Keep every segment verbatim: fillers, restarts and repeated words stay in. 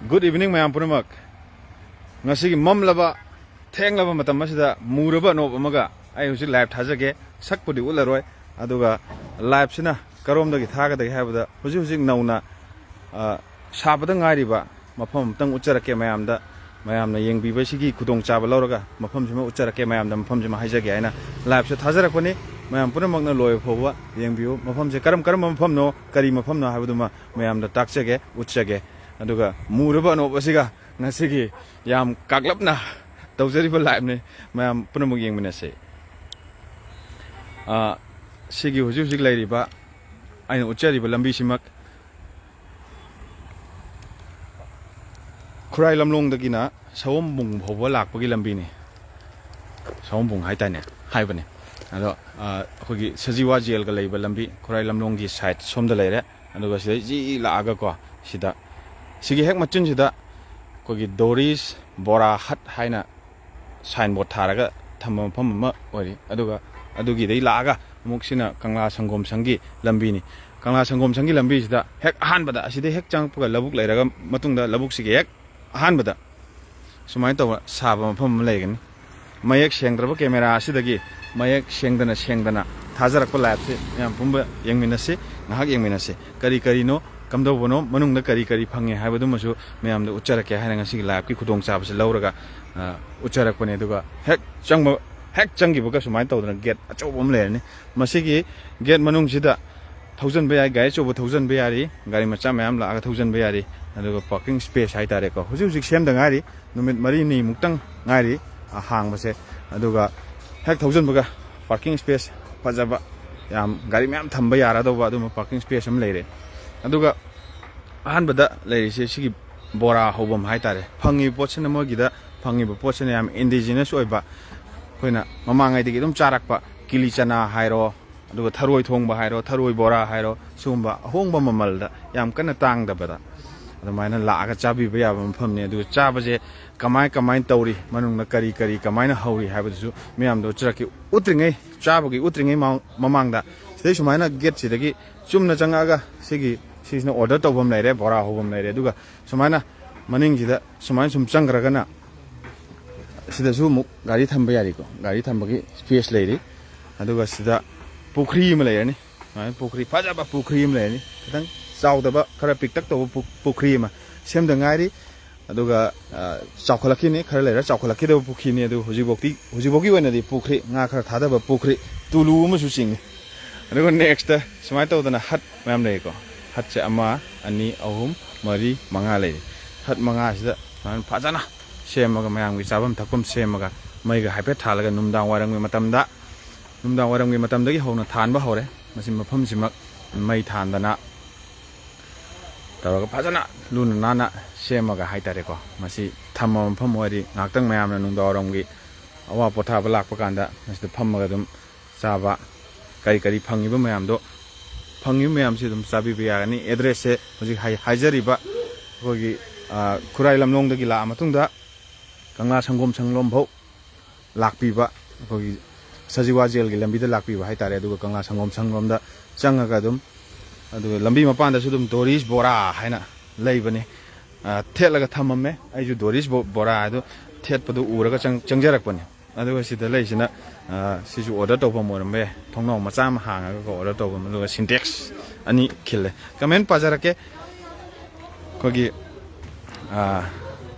Good evening, ꯃꯌꯥꯝ ꯄꯨꯝꯅꯃꯛ꯫ ꯉꯁꯤꯒꯤ ꯃꯝꯂꯕ, ꯊꯦꯡꯂꯕ ꯃꯇꯝ ꯑꯁꯤꯗ ꯃꯨꯔꯕ ꯑꯅꯣꯞ ꯑꯃꯒ ꯑꯩ ꯍꯧꯖꯤꯛ live ꯊꯥꯖꯒꯦ꯫ ꯁꯛꯄꯨꯗꯤ ꯎꯠꯂꯔꯣꯏ, ꯑꯗꯨꯒ live ꯁꯤꯅ ꯀꯔꯣꯝꯗꯒꯤ ꯊꯥꯒꯗꯒꯦ ꯍꯥꯏꯕꯗ, ꯍꯧꯖꯤꯛ ꯍꯧꯖꯤꯛ ꯅꯧꯅ, ꯑ, ꯁꯥꯕꯗ ꯉꯥꯏꯔꯤꯕ ꯃꯐꯝ ꯑꯃꯇꯪ ꯎꯠꯆꯔꯛꯀꯦ ꯃꯌꯥꯝꯗ꯫ ꯃꯌꯥꯝꯅ ꯌꯦꯡꯕꯤꯕꯁꯤꯒꯤ ꯈꯨꯗꯣꯡꯆꯥꯕ ꯂꯧꯔꯒ ꯃꯐꯝꯁꯤꯃ ꯎꯠꯆꯔꯛꯀꯦ, ꯃꯌꯥꯝꯗ ꯃꯐꯝꯁꯤꯃ ꯍꯥꯏꯖꯒꯦ ꯍꯥꯏꯅ live ꯁꯦ ꯊꯥꯖꯔꯛꯄꯅꯤ꯫ ꯃꯌꯥꯝ ꯄꯨꯝꯅꯃꯛꯅ ꯂꯣꯏꯕ ꯐꯥꯎꯕ ꯌꯦꯡꯕꯤꯌꯨ꯫ ꯃꯐꯝꯁꯦ ꯀꯔꯝ ꯀꯔꯝꯕ ꯃꯐꯝꯅꯣ, ꯀꯔꯤ ꯃꯐꯝꯅꯣ ꯍꯥꯏꯕꯗꯨꯃ ꯃꯌꯥꯝꯗ ꯇꯥꯛꯆꯒꯦ, ꯎꯠꯆꯒꯦ꯫ ꯑꯗꯨꯒ ꯃꯨꯔꯕ ꯑꯅꯣꯞ ꯑꯁꯤꯒ ꯉꯁꯤꯒꯤ ꯌꯥꯝ ꯀꯥꯛꯂꯞꯅ ꯇꯧꯖꯔꯤꯕ live ꯅꯤ꯫ ꯃꯌꯥꯝ ꯄꯨꯝꯅꯃꯛ ꯌꯦꯡꯃꯤꯟꯅꯁꯤ꯫ ꯑ, ꯁꯤꯒꯤ ꯍꯧꯖꯤꯛ ꯍꯧꯖꯤꯛ ꯂꯩꯔꯤꯕ, ꯑꯩꯅ ꯎꯠꯆꯔꯤꯕ ꯂꯝꯕꯤꯁꯤꯃꯛ ꯈꯨꯔꯥꯏ ꯂꯝꯂꯣꯡꯗꯒꯤꯅ ꯁꯑꯣꯝꯕꯨꯡ ꯐꯥꯎꯕ ꯂꯥꯛꯄꯒꯤ ꯂꯝꯕꯤꯅꯤ꯫ ꯁꯑꯣꯝꯕꯨꯡ ꯍꯥꯏꯇꯥꯅꯦ, ꯍꯥꯏꯕꯅꯦ꯫ ꯑꯗꯣ, ꯑ, ꯑꯩꯈꯣꯏꯒꯤ ꯁꯖꯤꯋꯥ ꯖꯦꯜꯒ ꯂꯩꯕ ꯂꯝꯕꯤ, ꯈꯨꯔꯥꯏ ꯂꯝꯂꯣꯡꯒꯤ side ꯁꯣꯝꯗ ꯂꯩꯔꯦ꯫ ꯑꯗꯨꯒ ꯁꯤꯗꯩ ꯖꯤ ꯂꯥꯛꯑꯒꯀꯣ, ꯁꯤꯗ, ꯁꯤꯒꯤ ꯍꯦꯛ ꯃꯆꯤꯟꯁꯤꯗ ꯑꯩꯈꯣꯏꯒꯤ ꯗꯣꯔꯤꯁ ꯕꯣꯔꯥ ꯍꯠ ꯍꯥꯏꯅ signboard ꯊꯥꯔꯒ ꯊꯝꯕ ꯃꯐꯝ ꯑꯃ ꯑꯣꯏꯔꯤ꯫ ꯑꯗꯨꯒ ꯑꯗꯨꯒꯤꯗꯩ ꯂꯥꯛꯑꯒ ꯑꯃꯨꯛ ꯁꯤꯅ ꯀꯪꯂꯥ ꯁꯪꯒꯣꯝ ꯁꯪꯒꯤ ꯂꯝꯕꯤꯅꯤ꯫ ꯀꯪꯂꯥ ꯁꯪꯒꯣꯝ ꯁꯪꯒꯤ ꯂꯝꯕꯤꯁꯤꯗ ꯍꯦꯛ ꯑꯍꯥꯟꯕꯗ, ꯑꯁꯤꯗꯩ ꯍꯦꯛ ꯆꯪꯉꯛꯄꯒ ꯂꯧꯕꯨꯛ ꯂꯩꯔꯒ, ꯃꯇꯨꯡꯗ ꯂꯧꯕꯨꯛꯁꯤꯒꯤ ꯍꯦꯛ ꯑꯍꯥꯟꯕꯗ ꯁꯨꯃꯥꯏꯅ ꯇꯧꯕ ꯁꯥꯕ ꯃꯐꯝ ꯑꯃ ꯂꯩꯒꯅꯤ꯫ ꯃꯌꯦꯛ ꯁꯦꯡꯗ꯭ꯔꯕ camera ꯑꯁꯤꯗꯒꯤ ꯃꯌꯦꯛ ꯁꯦꯡꯗꯅ ꯁꯦꯡꯗꯅ ꯊꯥꯖꯔꯛꯄ live ꯁꯤ ꯃꯌꯥꯝ ꯄꯨꯝꯕ ꯌꯦꯡꯃꯤꯟꯅꯁꯤ, ꯉꯥꯏꯍꯥꯛ ꯌꯦꯡꯃꯤꯟꯅꯁꯤ꯫ ꯀꯔꯤ ꯀꯔꯤꯅꯣ, ꯀꯝꯗꯧꯕꯅꯣ, ꯃꯅꯨꯡꯗ ꯀꯔꯤ ꯀꯔꯤ ꯐꯪꯉꯦ ꯍꯥꯏꯕꯗꯨꯃꯁꯨ ꯃꯌꯥꯝꯗ ꯎꯠꯆꯔꯛꯀꯦ ꯍꯥꯏꯅ ꯉꯁꯤꯒꯤ live ꯀꯤ ꯈꯨꯗꯣꯡꯆꯥꯕꯁꯤ ꯂꯧꯔꯒ, ꯑ, ꯎꯠꯆꯔꯛꯄꯅꯦ꯫ ꯑꯗꯨꯒ ꯍꯦꯛ ꯆꯪꯕ, ꯍꯦꯛ ꯆꯪꯈꯤꯕꯒ ꯁꯨꯃꯥꯏꯅ ꯇꯧꯗꯅ gate ꯑꯆꯧꯕ ꯑꯃ ꯂꯩꯔꯅꯤ꯫ ꯃꯁꯤꯒꯤ gate ꯃꯅꯨꯡꯁꯤꯗ ꯊꯧꯖꯤꯟꯕ ꯌꯥꯏ, ꯒꯥꯔꯤ ꯑꯆꯧꯕ ꯊꯧꯖꯤꯟꯕ ꯌꯥꯔꯤ, ꯒꯥꯔꯤ ꯃꯆꯥ ꯃꯌꯥꯝ ꯂꯥꯛꯑꯒ ꯊꯧꯖꯤꯟꯕ ꯌꯥꯔꯤ꯫ ꯑꯗꯨꯒ parking space ꯍꯥꯏꯇꯥꯔꯦꯀꯣ, ꯍꯧꯖꯤꯛ ꯍꯧꯖꯤꯛ ꯁꯦꯝꯗ ꯉꯥꯏꯔꯤ, ꯅꯨꯃꯤꯠ ꯃꯔꯤꯅꯤꯃꯨꯛꯇꯪ ꯉꯥꯏꯔꯤ, ꯑ, ꯍꯥꯡꯕꯁꯦ꯫ ꯑꯗꯨꯒ ꯍꯦꯛ ꯊꯧꯖꯤꯟꯕꯒ parking space ꯐꯖꯕ, ꯌꯥꯝ ꯒꯥꯔꯤ ꯃꯌꯥꯝ ꯊꯝꯕ ꯌꯥꯔꯗꯧꯕ ꯑꯗꯨꯝꯕ parking space ꯑꯃ ꯂꯩꯔꯦ꯫ ꯑꯗꯨꯒ ꯑꯍꯥꯟꯕꯗ ꯂꯩꯔꯤꯁꯦ ꯁꯤꯒꯤ ꯕꯣꯔꯥ ꯍꯧꯐꯝ ꯍꯥꯏꯇꯥꯔꯦ꯫ ꯐꯪꯉꯤꯕ ꯄꯣꯠꯁꯤꯅ, ꯃꯣꯏꯒꯤꯗ ꯐꯪꯉꯤꯕ ꯄꯣꯠꯁꯤꯅ ꯌꯥꯝ indigenous ꯑꯣꯏꯕ, ꯑꯩꯈꯣꯏꯅ ꯃꯃꯥꯡꯉꯩꯗꯒꯤ ꯑꯗꯨꯝ ꯆꯥꯔꯛꯄ ꯀꯤꯂꯤ ꯆꯅꯥ ꯍꯥꯏꯔꯣ, ꯑꯗꯨꯒ ꯊꯔꯣꯏ ꯊꯣꯡꯕ ꯍꯥꯏꯔꯣ, ꯊꯔꯣꯏ ꯕꯣꯔꯥ ꯍꯥꯏꯔꯣ, ꯁꯤꯒꯨꯝꯕ ꯑꯍꯣꯡꯕ ꯃꯃꯜꯗ, ꯌꯥꯝ ꯀꯟꯅ ꯇꯥꯡꯗꯕꯗ ꯑꯗꯨꯃꯥꯏꯅ ꯂꯥꯛꯑꯒ ꯆꯥꯕꯤꯕ ꯌꯥꯕ ꯃꯐꯝꯅꯤ꯫ ꯑꯗꯨꯒ ꯆꯥꯕꯁꯦ ꯀꯃꯥꯏ ꯀꯃꯥꯏꯅ ꯇꯧꯔꯤ, ꯃꯅꯨꯡꯗ ꯀꯔꯤ ꯀꯔꯤ ꯀꯃꯥꯏꯅ ꯍꯧꯔꯤ ꯍꯥꯏꯕꯗꯨꯁꯨ ꯃꯌꯥꯝꯗ ꯎꯠꯆꯔꯛꯀꯦ꯫ ꯎꯠꯇ꯭ꯔꯤꯉꯩ, ꯆꯥꯕꯒꯤ ꯎꯠꯇ꯭ꯔꯤꯉꯩ ꯃꯃꯥꯡ-, ꯃꯃꯥꯡꯗ ꯁꯤꯗꯩ ꯁꯨꯃꯥꯏꯅ gate ꯁꯤꯗꯒꯤ ꯆꯨꯝꯅ ꯆꯪꯉꯛꯑꯒ ꯁꯤꯒꯤ, ꯁꯤꯁꯤꯅ order ꯇꯧꯐꯝ ꯂꯩꯔꯦ, ꯕꯣꯔꯥ ꯍꯧꯐꯝ ꯂꯩꯔꯦ꯫ ꯑꯗꯨꯒ ꯁꯨꯃꯥꯏꯅ ꯃꯅꯤꯡꯁꯤꯗ ꯁꯨꯃꯥꯏꯅ ꯁꯨꯝ ꯆꯪꯈ꯭ꯔꯒꯅ ꯁꯤꯗꯁꯨ ꯑꯃꯨꯛ ꯒꯥꯔꯤ ꯊꯝꯕ ꯌꯥꯔꯤꯀꯣ, ꯒꯥꯔꯤ ꯊꯝꯕꯒꯤ space ꯂꯩꯔꯤ꯫ ꯑꯗꯨꯒ ꯁꯤꯗ ꯄꯨꯈ꯭ꯔꯤ ꯑꯃ ꯂꯩꯔꯅꯤ, ꯁꯨꯃꯥꯏꯅ ꯄꯨꯈ꯭ꯔꯤ, ꯐꯖꯕ ꯄꯨꯈ꯭ꯔꯤ ꯑꯃ ꯂꯩꯔꯅꯤ, ꯈꯤꯇꯪ ꯆꯥꯎꯗꯕ, ꯈꯔ ꯄꯤꯛꯇꯛ ꯇꯧꯕ ꯄꯨ-, ꯄꯨꯈ꯭ꯔꯤ ꯑꯃ ꯁꯦꯝꯗ ꯉꯥꯏꯔꯤ꯫ ꯑꯗꯨꯒ, ꯑ, ꯆꯥꯎꯈꯠꯂꯛꯈꯤꯅꯤ, ꯈꯔ ꯂꯩꯔ ꯆꯥꯎꯈꯠꯂꯛꯈꯤꯗꯕ ꯄꯨꯈ꯭ꯔꯤꯅꯤ꯫ ꯑꯗꯨ ꯍꯧꯖꯤꯛꯐꯥꯎꯗꯤ, ꯍꯧꯖꯤꯛꯐꯥꯎꯒꯤ ꯑꯣꯏꯅꯗꯤ ꯄꯨꯈ꯭ꯔꯤ, ꯉꯥ ꯈꯔ ꯊꯥꯗꯕ ꯄꯨꯈ꯭ꯔꯤ, ꯇꯨꯂꯨ ꯑꯃꯁꯨ ꯆꯤꯡꯉꯤ꯫ ꯑꯗꯨꯒ next ꯁꯨꯃꯥꯏꯅ ꯇꯧꯗꯅ hut ꯃꯌꯥꯝ ꯂꯩꯀꯣ꯫ Hutꯁꯦ ꯑꯃ, ꯑꯅꯤ, ꯑꯍꯨꯝ, ꯃꯔꯤ, ꯃꯉꯥ ꯂꯩꯔꯤ꯫ Hut ꯃꯉꯥꯁꯤꯗ ꯁꯨꯃꯥꯏꯅ ꯐꯖꯅ ꯁꯦꯝꯃꯒ, ꯃꯌꯥꯝꯒꯤ ꯆꯥꯐꯝ ꯊꯛꯐꯝ ꯁꯦꯝꯃꯒ, ꯃꯩꯒ ꯍꯥꯏꯐꯦꯠ ꯊꯥꯜꯂꯒ, ꯅꯨꯡꯗꯥꯡ ꯋꯥꯏꯔꯝꯒꯤ ꯃꯇꯝꯗ, ꯅꯨꯡꯗꯥꯡ ꯋꯥꯏꯔꯝꯒꯤ ꯃꯇꯝꯗꯒꯤ ꯍꯧꯅ ꯊꯥꯟꯕ ꯍꯧꯔꯦ꯫ ꯃꯁꯤ ꯃꯐꯝꯁꯤꯃꯛ ꯃꯩ ꯊꯥꯟꯗꯅ ꯇꯧꯔꯒ ꯐꯖꯅ ꯂꯨꯅ ꯅꯥꯟꯅ ꯁꯦꯝꯃꯒ ꯍꯥꯏꯇꯥꯔꯦꯀꯣ꯫ ꯃꯁꯤ ꯊꯝꯕ ꯃꯐꯝ ꯑꯣꯏꯔꯗꯤ ꯉꯥꯏꯍꯥꯛꯇꯪ ꯃꯌꯥꯝꯅ ꯅꯨꯡꯗꯥꯡ ꯋꯥꯏꯔꯝꯒꯤ ꯑꯋꯥ ꯄꯣꯊꯥꯕ ꯂꯥꯛꯄ ꯀꯥꯟꯗ ꯃꯁꯤꯗ ꯐꯝꯃꯒ ꯑꯗꯨꯝ ꯆꯥꯕ, ꯀꯔꯤ ꯀꯔꯤ ꯐꯪꯉꯤꯕ ꯃꯌꯥꯝꯗꯣ, ꯐꯪꯉꯤꯕ ꯃꯌꯥꯝꯁꯤ ꯑꯗꯨꯝ ꯆꯥꯕꯤꯕ ꯌꯥꯒꯅꯤ꯫ Addressꯁꯦ ꯍꯧꯖꯤꯛ ꯍꯥꯏ-, ꯍꯥꯏꯖꯔꯤꯕ ꯑꯩꯈꯣꯏꯒꯤ, ꯑ, ꯈꯨꯔꯥꯏ ꯂꯝꯂꯣꯡꯗꯒꯤ ꯂꯥꯛꯑ ꯃꯇꯨꯡꯗ ꯀꯪꯂꯥ ꯁꯪꯒꯣꯝ ꯁꯪꯂꯣꯝ ꯐꯥꯎ ꯂꯥꯛꯄꯤꯕ, ꯑꯩꯈꯣꯏꯒꯤ ꯁꯖꯤꯋꯥ ꯖꯦꯜꯒꯤ ꯂꯝꯕꯤꯗ ꯂꯥꯛꯄꯤꯕ ꯍꯥꯏꯇꯥꯔꯦ꯫ ꯑꯗꯨꯒ ꯀꯪꯂꯥ ꯁꯪꯒꯣꯝ ꯁꯪꯂꯣꯝꯗ ꯆꯪꯉꯒ ꯑꯗꯨꯝ, ꯑꯗꯨꯒ ꯂꯝꯕꯤ ꯃꯄꯥꯟꯗꯁꯨ ꯑꯗꯨꯝ ꯗꯣꯔꯤꯁ ꯕꯣꯔꯥ ꯍꯥꯏꯅ ꯂꯩꯕꯅꯤ꯫ ꯑ, ꯊꯦꯠꯂꯒ ꯊꯝꯃꯝꯃꯦ꯫ ꯑꯩꯁꯨ ꯗꯣꯔꯤꯁ ꯕꯣ-, ꯕꯣꯔꯥ ꯑꯗꯨ ꯊꯦꯠꯄꯗꯨ ꯎꯔꯒ ꯆꯪ-, ꯆꯪꯖꯔꯛꯄꯅꯤ꯫ ꯑꯗꯨꯒ ꯁꯤꯗ ꯂꯩꯁꯤꯅ, ꯑ, ꯁꯤꯁꯨ order ꯇꯧꯐꯝ ꯑꯣꯏꯔꯝꯕ ꯌꯥꯏ꯫ ꯊꯣꯡꯅꯥꯎ ꯃꯆꯥ ꯑꯃ ꯍꯥꯡꯉꯒ order ꯇꯧꯐꯝ, ꯑꯗꯨꯒ Sintex ꯑꯅꯤ ꯈꯤꯜꯂꯦ꯫ Comment ꯄꯥꯖꯔꯛꯀꯦ꯫ ꯑꯩꯈꯣꯏꯒꯤ, ꯑ,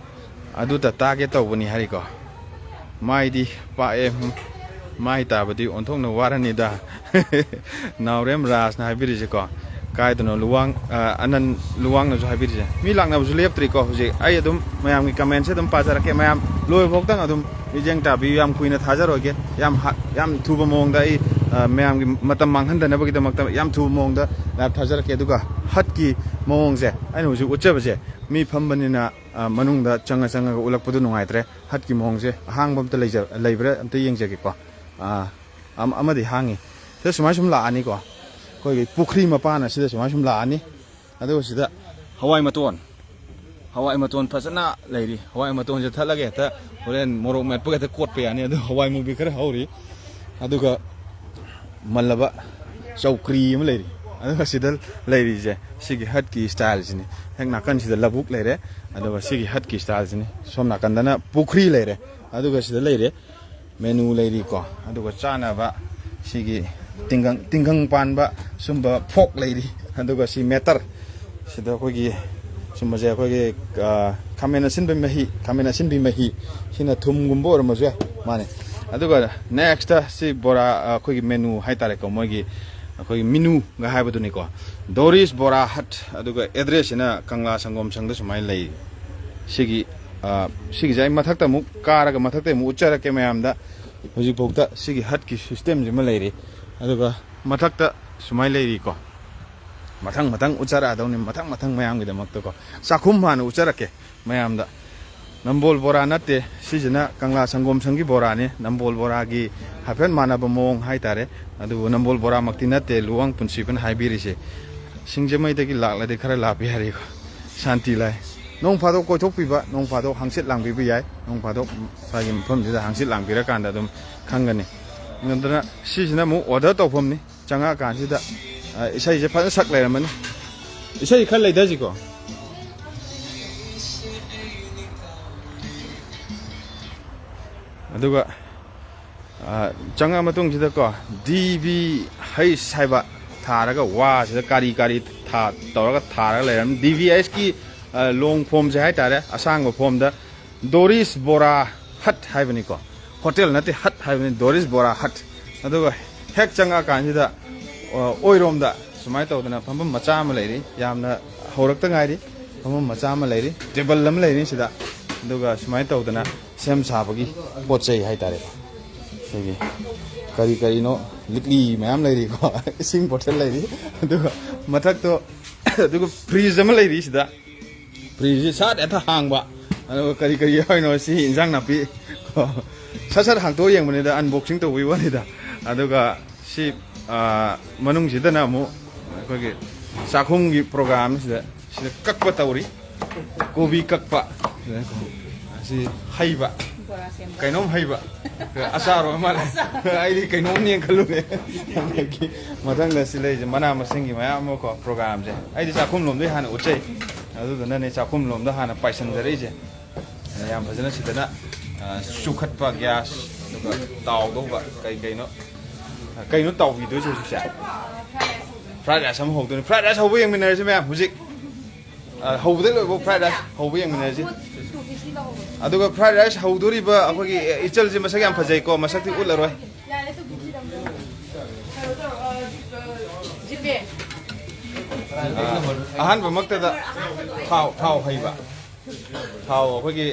ꯑꯗꯨꯗ ꯇꯥꯒꯦ ꯇꯧꯕꯅꯤ ꯍꯥꯏꯔꯤꯀꯣ꯫ ꯃꯥꯏꯗꯤ ꯄꯥꯛꯑꯦ, ꯃꯥꯏ ꯇꯥꯕꯗꯤ ꯑꯣꯟꯊꯣꯛꯅ ꯋꯥꯔꯅꯤꯗ꯫ ꯅꯥꯎꯔꯦꯝ ꯔꯥꯖꯅ ꯍꯥꯏꯕꯤꯔꯤꯁꯦꯀꯣ꯫ ꯀꯥꯏꯗꯅꯣ ꯂꯨꯋꯥꯡ, ꯑ, ꯑꯅꯟ ꯂꯨꯋꯥꯡꯅꯁꯨ ꯍꯥꯏꯕꯤꯔꯤꯁꯦ꯫ ꯃꯤ ꯂꯥꯛꯅꯕꯁꯨ ꯂꯦꯞꯇ꯭ꯔꯤꯀꯣ ꯍꯧꯖꯤꯛ꯫ ꯑꯩ ꯑꯗꯨꯝ ꯃꯌꯥꯝꯒꯤ commentꯁꯦ ꯑꯗꯨꯝ ꯄꯥꯖꯔꯛꯀꯦ꯫ ꯃꯌꯥꯝ ꯂꯣꯏꯕ ꯐꯥꯎꯇꯪ ꯑꯗꯨꯝ ꯃꯤꯠꯌꯦꯡ ꯇꯥꯕꯤꯌꯨ꯫ ꯌꯥꯝ ꯀꯨꯏꯅ ꯊꯥꯖꯔꯣꯏꯒꯦ꯫ ꯌꯥꯝ ꯍ-, ꯌꯥꯝ ꯊꯨꯕ ꯃꯑꯣꯡꯗ ꯑꯩ, ꯑ, ꯃꯌꯥꯝꯒꯤ ꯃꯇꯝ ꯃꯥꯡꯍꯟꯗꯅꯕꯒꯤꯗꯃꯛꯇ ꯌꯥꯝ ꯊꯨꯕ ꯃꯑꯣꯡꯗ live ꯊꯥꯖꯔꯛꯀꯦ꯫ ꯑꯗꯨꯒ hutꯀꯤ ꯃꯑꯣꯡꯁꯦ ꯑꯩꯅ ꯍꯧꯖꯤꯛ ꯎꯠꯆꯕꯁꯦ ꯃꯤ ꯐꯝꯕꯅꯤꯅ, ꯑ, ꯃꯅꯨꯡꯗ ꯆꯪꯉ ꯆꯪꯉꯒ ꯎꯠꯂꯛꯄꯗꯨ ꯅꯨꯡꯉꯥꯏꯇ꯭ꯔꯦ꯫ Hutꯀꯤ ꯃꯑꯣꯡꯁꯦ ꯑꯍꯥꯡꯕ ꯑꯝꯇ ꯂꯩꯖ-, ꯂꯩꯕ꯭ꯔꯥ ꯑꯝꯇ ꯌꯦꯡꯖꯒꯦꯀꯣ꯫ ꯑ, ꯑꯃ-, ꯑꯃꯗꯤ ꯍꯥꯡꯉꯤ꯫ ꯁꯤꯗ ꯁꯨꯃꯥꯏ ꯁꯨꯝ ꯂꯥꯛꯑꯅꯤꯀꯣ꯫ ꯑꯩꯈꯣꯏꯒꯤ ꯄꯨꯈ꯭ꯔꯤ ꯃꯄꯥꯟ ꯑꯁꯤꯗ ꯁꯨꯃꯥꯏ ꯁꯨꯝ ꯂꯥꯛꯑꯅꯤ꯫ ꯑꯗꯨꯒ ꯁꯤꯗ ꯍꯋꯥꯏ ꯃꯇꯣꯟ, ꯍꯋꯥꯏ ꯃꯇꯣꯟ ꯐꯖꯅ ꯂꯩꯔꯤ꯫ ꯍꯋꯥꯏ ꯃꯇꯣꯟꯁꯦ ꯊꯠꯂꯒ ꯍꯦꯛꯇ ꯍꯣꯔꯦꯟ ꯃꯣꯔꯣꯛ ꯃꯦꯠꯄꯒ ꯍꯦꯛꯇ ꯀꯣꯠꯄ ꯌꯥꯅꯤ꯫ ꯑꯗꯨ ꯍꯋꯥꯏ ꯃꯨꯕꯤ ꯈꯔ ꯍꯧꯔꯤ꯫ ꯑꯗꯨꯒ ꯃꯜꯂꯕ ꯆꯧꯀ꯭ꯔꯤ ꯑꯃ ꯂꯩꯔꯤ꯫ ꯑꯗꯨꯒ ꯁꯤꯗ ꯂꯩꯔꯤꯁꯦ ꯁꯤꯒꯤ ꯍꯠꯀꯤ ꯁ꯭ꯇꯥꯏꯜꯁꯤꯅꯤ꯫ ꯍꯦꯛ ꯅꯥꯀꯟꯁꯤꯗ ꯂꯧꯕꯨꯛ ꯂꯩꯔꯦ, ꯑꯗꯨꯒ ꯁꯤꯒꯤ ꯍꯠꯀꯤ ꯁ꯭ꯇꯥꯏꯜꯁꯤꯅꯤ꯫ ꯁꯣꯝ ꯅꯥꯀꯟꯗꯅ ꯄꯨꯈ꯭ꯔꯤ ꯂꯩꯔꯦ, ꯑꯗꯨꯒ ꯁꯤꯗ ꯂꯩꯔꯦ ꯃꯦꯅꯨ ꯂꯩꯔꯤꯀꯣ, ꯑꯗꯨꯒ ꯆꯥꯅꯕ ꯁꯤꯒꯤ ꯇꯤꯡꯒꯪ, ꯇꯤꯡꯒꯪ ꯄꯥꯟꯕ ꯁꯨꯝꯕ ꯐꯣꯛ ꯂꯩꯔꯤ, ꯑꯗꯨꯒ ꯁꯤ ꯃꯦꯇꯔ, ꯁꯤꯗ ꯑꯩꯈꯣꯏꯒꯤ ꯁꯨꯝꯕꯁꯦ ꯑꯩꯈꯣꯏꯒꯤ, ꯑ, ꯈꯥꯃꯦꯟ ꯑꯁꯤꯟꯕ ꯃꯍꯤ, ꯈꯥꯃꯦꯟ ꯑꯁꯤꯟꯕꯤ ꯃꯍꯤ, ꯁꯤꯅ ꯊꯨꯝꯒꯨꯝꯕ ꯑꯣꯏꯔꯝꯕꯁꯨ ꯌꯥꯏ, ꯃꯥꯅꯦ꯫ ꯑꯗꯨꯒ ꯅꯦꯛꯁꯇ ꯁꯤ ꯕꯣꯔꯥ, ꯑ, ꯑꯩꯈꯣꯏꯒꯤ ꯃꯦꯅꯨ ꯍꯥꯏꯇꯥꯔꯦꯀꯣ, ꯃꯣꯏꯒꯤ ꯑꯩꯈꯣꯏꯒꯤ ꯃꯤꯅꯨꯒ ꯍꯥꯏꯕꯗꯨꯅꯤꯀꯣ, ꯗꯣꯔꯤꯁ ꯕꯣꯔꯥ ꯍꯠ꯫ ꯑꯗꯨꯒ ꯑꯦꯗ꯭ꯔꯦꯁꯁꯤꯅ ꯀꯪꯂꯥ ꯁꯪꯒꯣꯝ ꯁꯪꯗ ꯁꯨꯃꯥꯏꯅ ꯂꯩ꯫ ꯁꯤꯒꯤ, ꯑ, ꯁꯤꯒꯤꯁꯦ ꯑꯩ ꯃꯊꯛꯇ ꯑꯃꯨꯛ ꯀꯥꯔꯒ ꯃꯊꯛꯇ ꯑꯃꯨꯛ ꯎꯠꯆꯔꯛꯀꯦ ꯃꯌꯥꯝꯗ꯫ ꯍꯧꯖꯤꯛꯐꯥꯎꯗ ꯁꯤꯒꯤ ꯍꯠꯀꯤ ꯁꯤꯁꯇꯦꯝꯁꯤꯃ ꯂꯩꯔꯤ꯫ ꯑꯗꯨꯒ ꯃꯊꯛꯇ ꯁꯨꯃꯥꯏꯅ ꯂꯩꯔꯤꯀꯣ꯫ ꯃꯊꯪ ꯃꯊꯪ ꯎꯠꯆꯔꯛꯑꯗꯧꯅꯤ, ꯃꯊꯪ ꯃꯊꯪ ꯃꯌꯥꯝꯒꯤꯗꯃꯛꯇꯀꯣ꯫ ꯆꯥꯛꯈꯨꯝ ꯍꯥꯟꯅ ꯎꯠꯆꯔꯛꯀꯦ ꯃꯌꯥꯝꯗ꯫ ꯅꯝꯕꯣꯜ ꯕꯣꯔꯥ ꯅꯠꯇꯦ, ꯁꯤꯁꯤꯅ ꯀꯪꯂꯥ ꯁꯪꯒꯣꯝ ꯁꯪꯒꯤ ꯕꯣꯔꯥꯅꯤ꯫ ꯅꯝꯕꯣꯜ ꯕꯣꯔꯥꯒꯤ ꯍꯥꯏꯐꯦꯠ ꯃꯥꯟꯅꯕ ꯃꯑꯣꯡ ꯍꯥꯏꯇꯥꯔꯦ, ꯑꯗꯨꯕꯨ ꯅꯝꯕꯣꯜ ꯕꯣꯔꯥꯃꯛꯇꯤ ꯅꯠꯇꯦ, ꯂꯨꯋꯥꯡ ꯄꯨꯟꯁꯤꯕꯅ ꯍꯥꯏꯕꯤꯔꯤꯁꯦ꯫ ꯁꯤꯡꯖꯃꯩꯗꯒꯤ ꯂꯥꯛꯂꯗꯤ ꯈꯔ ꯂꯥꯞꯄꯤ ꯍꯥꯏꯔꯤꯀꯣ, ꯁꯥꯟꯇꯤ ꯂꯥꯏ꯫ ꯅꯣꯡ ꯐꯥꯗꯣꯛ ꯀꯣꯏꯊꯣꯛꯄꯤꯕ, ꯅꯣꯡ ꯐꯥꯗꯣꯛ ꯍꯪꯆꯤꯠ ꯂꯥꯡꯕꯤꯕ ꯌꯥꯏ꯫ ꯅꯣꯡ ꯐꯥꯗꯣꯛ ꯁ꯭ꯋꯥꯏꯒꯤ ꯃꯐꯝꯁꯤꯗ ꯍꯪꯆꯤꯠ ꯂꯥꯡꯕꯤꯔꯀꯥꯟꯗ ꯑꯗꯨꯝ ꯈꯪꯒꯅꯤ꯫ ꯑꯗꯨꯅ ꯁꯤꯁꯤꯅ ꯑꯃꯨꯛ ꯑꯣꯔꯗꯔ ꯇꯧꯐꯝꯅꯤ꯫ ꯆꯪꯉꯛꯑꯀꯥꯟꯁꯤꯗ, ꯑ, ꯏꯁꯩꯁꯦ ꯐꯖꯅ ꯁꯛ ꯂꯩꯔꯝꯃꯅꯤ꯫ ꯏꯁꯩ ꯈꯔ ꯂꯩꯊꯁꯤꯀꯣ꯫ ꯑꯗꯨꯒ, ꯑ, ꯆꯪꯉꯛꯑ ꯃꯇꯨꯡꯁꯤꯗꯀꯣ, ꯗꯤ ꯕꯤ ꯍꯩꯁ ꯍꯥꯏꯕ ꯊꯥꯔꯒ, ꯋꯥꯁꯤꯗ ꯀꯥꯔꯤ ꯀꯥꯔꯤ ꯊꯥ-, ꯇꯧꯔꯒ ꯊꯥꯔꯒ ꯂꯩꯔꯝꯃꯤ꯫ ꯗꯤ ꯕꯤ ꯍꯩꯁꯀꯤ, ꯑ, ꯂꯣꯡ ꯐꯣꯝꯁꯦ ꯍꯥꯏꯇꯥꯔꯦ, ꯑꯁꯥꯡꯕ ꯐꯣꯝꯗ ꯗꯣꯔꯤꯁ ꯕꯣꯔꯥ ꯍꯠ ꯍꯥꯏꯕꯅꯤꯀꯣ꯫ ꯍꯣꯇꯦꯜ ꯅꯠꯇꯦ, ꯍꯠ ꯍꯥꯏꯕꯅꯤ, ꯗꯣꯔꯤꯁ ꯕꯣꯔꯥ ꯍꯠ꯫ ꯑꯗꯨꯒ ꯍꯦꯛ ꯆꯪꯉꯛꯑꯀꯥꯟꯁꯤꯗ, ꯑ, ꯑꯣꯏꯔꯣꯝꯗ ꯁꯨꯃꯥꯏꯅ ꯇꯧꯗꯅ ꯐꯝꯐꯝ ꯃꯆꯥ ꯑꯃ ꯂꯩꯔꯤ, ꯌꯥꯝꯅ ꯍꯧꯔꯛꯇ ꯉꯥꯏꯔꯤ꯫ ꯐꯝꯐꯝ ꯃꯆꯥ ꯑꯃ ꯂꯩꯔꯤ, ꯇꯦꯕꯜ ꯑꯃ ꯂꯩꯔꯤ ꯁꯤꯗ꯫ ꯑꯗꯨꯒ ꯁꯨꯃꯥꯏꯅ ꯇꯧꯗꯅ ꯁꯦꯝ ꯁꯥꯕꯒꯤ ꯄꯣꯠ ꯆꯩ ꯍꯥꯏꯇꯥꯔꯦꯀꯣ꯫ ꯑꯩꯈꯣꯏꯒꯤ ꯀꯔꯤ ꯀꯔꯤꯅꯣ, ꯂꯤꯛꯂꯤ ꯃꯌꯥꯝ ꯂꯩꯔꯤꯀꯣ, ꯏꯁꯤꯡ ꯕꯣꯇꯜ ꯂꯩꯔꯤ, ꯑꯗꯨꯒ ꯃꯊꯛꯇꯣ, ꯑꯗꯨꯒ ꯐ꯭ꯔꯤꯖ ꯑꯃ ꯂꯩꯔꯤ ꯁꯤꯗ꯫ ꯐ꯭ꯔꯤꯖꯁꯤ ꯁꯠ ꯍꯦꯛꯇ ꯍꯥꯡꯕ, ꯑꯗꯨꯒ ꯀꯔꯤ ꯀꯔꯤ ꯌꯥꯎꯔꯤꯅꯣ, ꯁꯤ ꯏꯟꯖꯥꯡ ꯅꯥꯄꯤ ꯀꯣ, ꯁꯠ ꯁꯠ ꯍꯥꯡꯇꯣꯛꯑ ꯌꯦꯡꯕꯅꯤꯗ, ꯑꯟꯕꯣꯛꯁꯤꯡ ꯇꯧꯕꯒꯤ ꯋꯥꯅꯤꯗ꯫ ꯑꯗꯨꯒ ꯁꯤ, ꯑ, ꯃꯅꯨꯡꯁꯤꯗꯅ ꯑꯃꯨꯛ ꯑꯩꯈꯣꯏꯒꯤ ꯆꯥꯛꯈꯨꯝꯒꯤ ꯄ꯭ꯔꯣꯒ꯭ꯔꯥꯝꯁꯤꯗ ꯁꯤꯗ ꯀꯛꯄ ꯇꯧꯔꯤ, ꯀꯣꯕꯤ ꯀꯛꯄ꯫ ꯁꯤ ꯍꯩꯕ, ꯕꯣꯔꯥ ꯁꯦꯝꯕ꯫ ꯀꯩꯅꯣꯝ ꯍꯩꯕ꯫ ꯑꯆꯥꯔ ꯑꯣꯏ ꯃꯥꯜꯂꯦ꯫ ꯑꯩꯗꯤ ꯀꯩꯅꯣꯝꯅꯦꯅ ꯈꯜꯂꯨꯔꯦ꯫ ꯑꯗꯒꯤ ꯃꯊꯪꯗ ꯁꯤ ꯂꯩꯔꯤꯁꯦ ꯃꯅꯥ ꯃꯁꯤꯡꯒꯤ ꯃꯌꯥꯝ ꯑꯃ ꯀꯣ, ꯄ꯭ꯔꯣꯒꯥꯝꯁꯦ꯫ ꯑꯩꯗꯤ ꯆꯥꯛꯈꯨꯝ ꯂꯣꯝꯗꯩ ꯍꯥꯟꯅ ꯎꯠꯆꯩ꯫ ꯑꯗꯨꯗꯨꯅꯅꯦ ꯆꯥꯛꯈꯨꯝ ꯂꯣꯝꯗ ꯍꯥꯟꯅ ꯄꯥꯏꯁꯟꯖꯔꯛꯏꯁꯦ꯫ ꯌꯥꯝ ꯐꯖꯅ ꯁꯤꯗꯅ, ꯑ, ꯆꯨꯈꯠꯄ ꯒ꯭ꯌꯥꯁ, ꯑꯗꯨꯒ ꯇꯥꯎꯗꯧꯕ ꯀꯩ ꯀꯩꯅꯣ꯫ ꯀꯩꯅꯣ ꯇꯥꯎꯕꯤꯗꯣꯏꯁꯦ ꯍꯧꯖꯤꯛꯁꯦ? ꯐ꯭ꯔꯥꯏꯗ ꯔꯥꯏꯁ ꯑꯃ ꯍꯧꯗꯣꯏꯅꯤ꯫ ꯐ꯭ꯔꯥꯏꯗ ꯔꯥꯏꯁ ꯍꯧꯕ ꯌꯦꯡꯃꯤꯟꯅꯔꯁꯤ ꯃꯌꯥꯝ ꯍꯧꯖꯤꯛ꯫ ꯑ, ꯍꯧꯕꯗꯩ ꯂꯣꯏꯕꯧ ꯐ꯭ꯔꯥꯏꯗ ꯔꯥꯏꯁ ꯍꯧꯕ ꯌꯦꯡꯃꯤꯟꯅꯔꯁꯤ꯫ ꯑꯗꯨꯒ ꯐ꯭ꯔꯥꯏꯗ ꯔꯥꯏꯁ ꯍꯧꯗꯣꯔꯤꯕ ꯑꯩꯈꯣꯏꯒꯤ ꯏꯆꯜꯁꯦ ꯃꯁꯛ ꯌꯥꯝ ꯐꯖꯩꯀꯣ, ꯃꯁꯛꯇꯤ ꯎꯠꯂꯔꯣꯏ꯫ ꯑ, ꯑꯍꯥꯟꯕꯃꯛꯇꯗ ꯊꯥꯎ, ꯊꯥꯎ ꯍꯩꯕ꯫ ꯊꯥꯎ ꯑꯩꯈꯣꯏꯒꯤ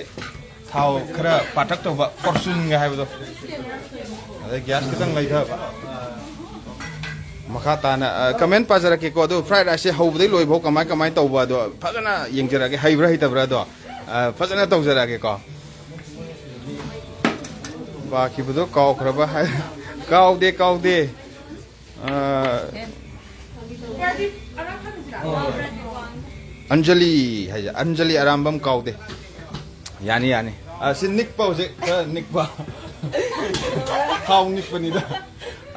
ꯊꯥꯎ ꯈꯔ ꯄꯥꯇꯛ ꯇꯧꯕ, ꯐꯣꯔꯆꯨꯟꯒ ꯍꯥꯏꯕꯗꯣ꯫ ꯑꯗꯩ ꯒ꯭ꯌꯥꯁ ꯈꯤꯇꯪ ꯂꯩꯊꯕ꯫ ꯃꯈꯥ ꯇꯥꯅ, ꯑ, ꯀꯃꯦꯟ ꯄꯥꯖꯔꯛꯀꯦꯀꯣ꯫ ꯑꯗꯣ ꯐ꯭ꯔꯥꯏꯗ ꯔꯥꯏꯁꯁꯦ ꯍꯧꯕꯗꯩ ꯂꯣꯏꯐꯥꯎ ꯀꯃꯥꯏ ꯀꯃꯥꯏ ꯇꯧꯕ ꯑꯗꯣ ꯐꯖꯅ ꯌꯦꯡꯖꯔꯛꯑꯒꯦ, ꯍꯩꯕ꯭ꯔꯥ ꯍꯩꯇꯕ꯭ꯔꯥ ꯑꯗꯣ, ꯑ, ꯐꯖꯅ ꯇꯧꯖꯔꯛꯑꯒꯦꯀꯣ꯫ ꯄꯥꯈꯤꯕꯗꯣ ꯀꯥꯎꯈ꯭ꯔꯕ ꯍꯥꯏ-, ꯀꯥꯎꯗꯦ, ꯀꯥꯎꯗꯦ꯫ ꯑ, ꯑꯟꯖꯂꯤ ꯍꯥꯏꯁꯦ, ꯑꯟꯖꯂꯤ ꯑꯔꯥꯝꯕꯝ ꯀꯥꯎꯗꯦ꯫ ꯌꯥꯅꯤ, ꯌꯥꯅꯤ꯫ ꯑ, ꯁꯤ ꯅꯤꯛꯄ ꯍꯧꯖꯤꯛ, ꯈꯔ ꯅꯤꯛꯄ꯫ ꯊꯥꯎ ꯅꯤꯛꯄꯅꯤꯗ꯫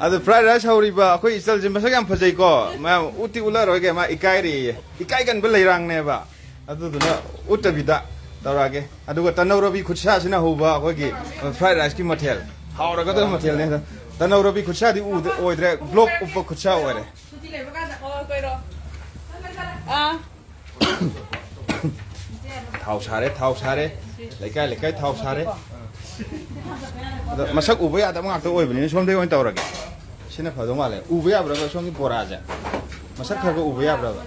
ꯑꯗꯨ ꯐ꯭ꯔꯥꯏꯗ ꯔꯥꯏꯁ ꯍꯧꯔꯤꯕ ꯑꯩꯈꯣꯏ ꯏꯆꯜꯁꯦ ꯃꯁꯛ ꯌꯥꯝ ꯐꯖꯩꯀꯣ꯫ ꯃꯌꯥꯝ ꯎꯠꯇꯤ ꯎꯠꯂꯔꯣꯏꯒꯦ, ꯃꯥ ꯏꯀꯥꯏꯔꯦꯌꯦ꯫ ꯏꯀꯥꯏꯒꯟꯕ ꯂꯩꯔꯥꯡꯅꯦꯕ꯫ ꯑꯗꯨꯗꯨꯅ ꯎꯠꯇꯕꯤꯗ ꯇꯧꯔꯛꯑꯒꯦ꯫ ꯑꯗꯨꯒ ꯇꯅꯧ ꯔꯕꯤ ꯈꯨꯠꯁꯥꯁꯤꯅ ꯍꯧꯕ ꯑꯩꯈꯣꯏꯒꯤ ꯐ꯭ꯔꯥꯏꯗ ꯔꯥꯏꯁꯀꯤ ꯃꯊꯦꯜ꯫ ꯍꯥꯎꯔꯒꯗꯕ ꯃꯊꯦꯜꯅꯦ꯫ ꯇꯅꯧ ꯔꯕꯤ ꯈꯨꯠꯁꯥꯗꯤ ꯎꯗ-, ꯑꯣꯏꯗ꯭ꯔꯦ, ꯕ꯭ꯂꯣꯛ ꯎꯞꯄ ꯈꯨꯠꯁꯥ ꯑꯣꯏꯔꯦ꯫ ꯁꯨꯇꯤ ꯂꯩꯕ ꯀꯥꯟꯗ꯫ ꯍꯣꯏ, ꯀꯣꯏꯔꯣ꯫ ꯑꯥ꯫ ꯊꯥꯎ ꯁꯥꯔꯦ, ꯊꯥꯎ ꯁꯥꯔꯦ꯫ ꯂꯩꯀꯥꯏ, ꯂꯩꯀꯥꯏ ꯊꯥꯎ ꯁꯥꯔꯦ꯫ ꯑꯗꯣ ꯃꯁꯛ ꯎꯕ ꯌꯥꯗꯕ ꯉꯥꯛꯇ ꯑꯣꯏꯕꯅꯤꯅ ꯁꯣꯝꯗꯩ ꯑꯣꯏꯅ ꯇꯧꯔꯒꯦ꯫ ꯁꯤꯅ ꯐꯗꯧ ꯃꯥꯜꯂꯦ꯫ ꯎꯕ ꯌꯥꯕ꯭ꯔꯕ ꯁꯣꯝꯒꯤ ꯕꯣꯔꯥꯁꯦ? ꯃꯁꯛ ꯈꯔ ꯈꯔ ꯎꯕ ꯌꯥꯕ꯭ꯔꯕ?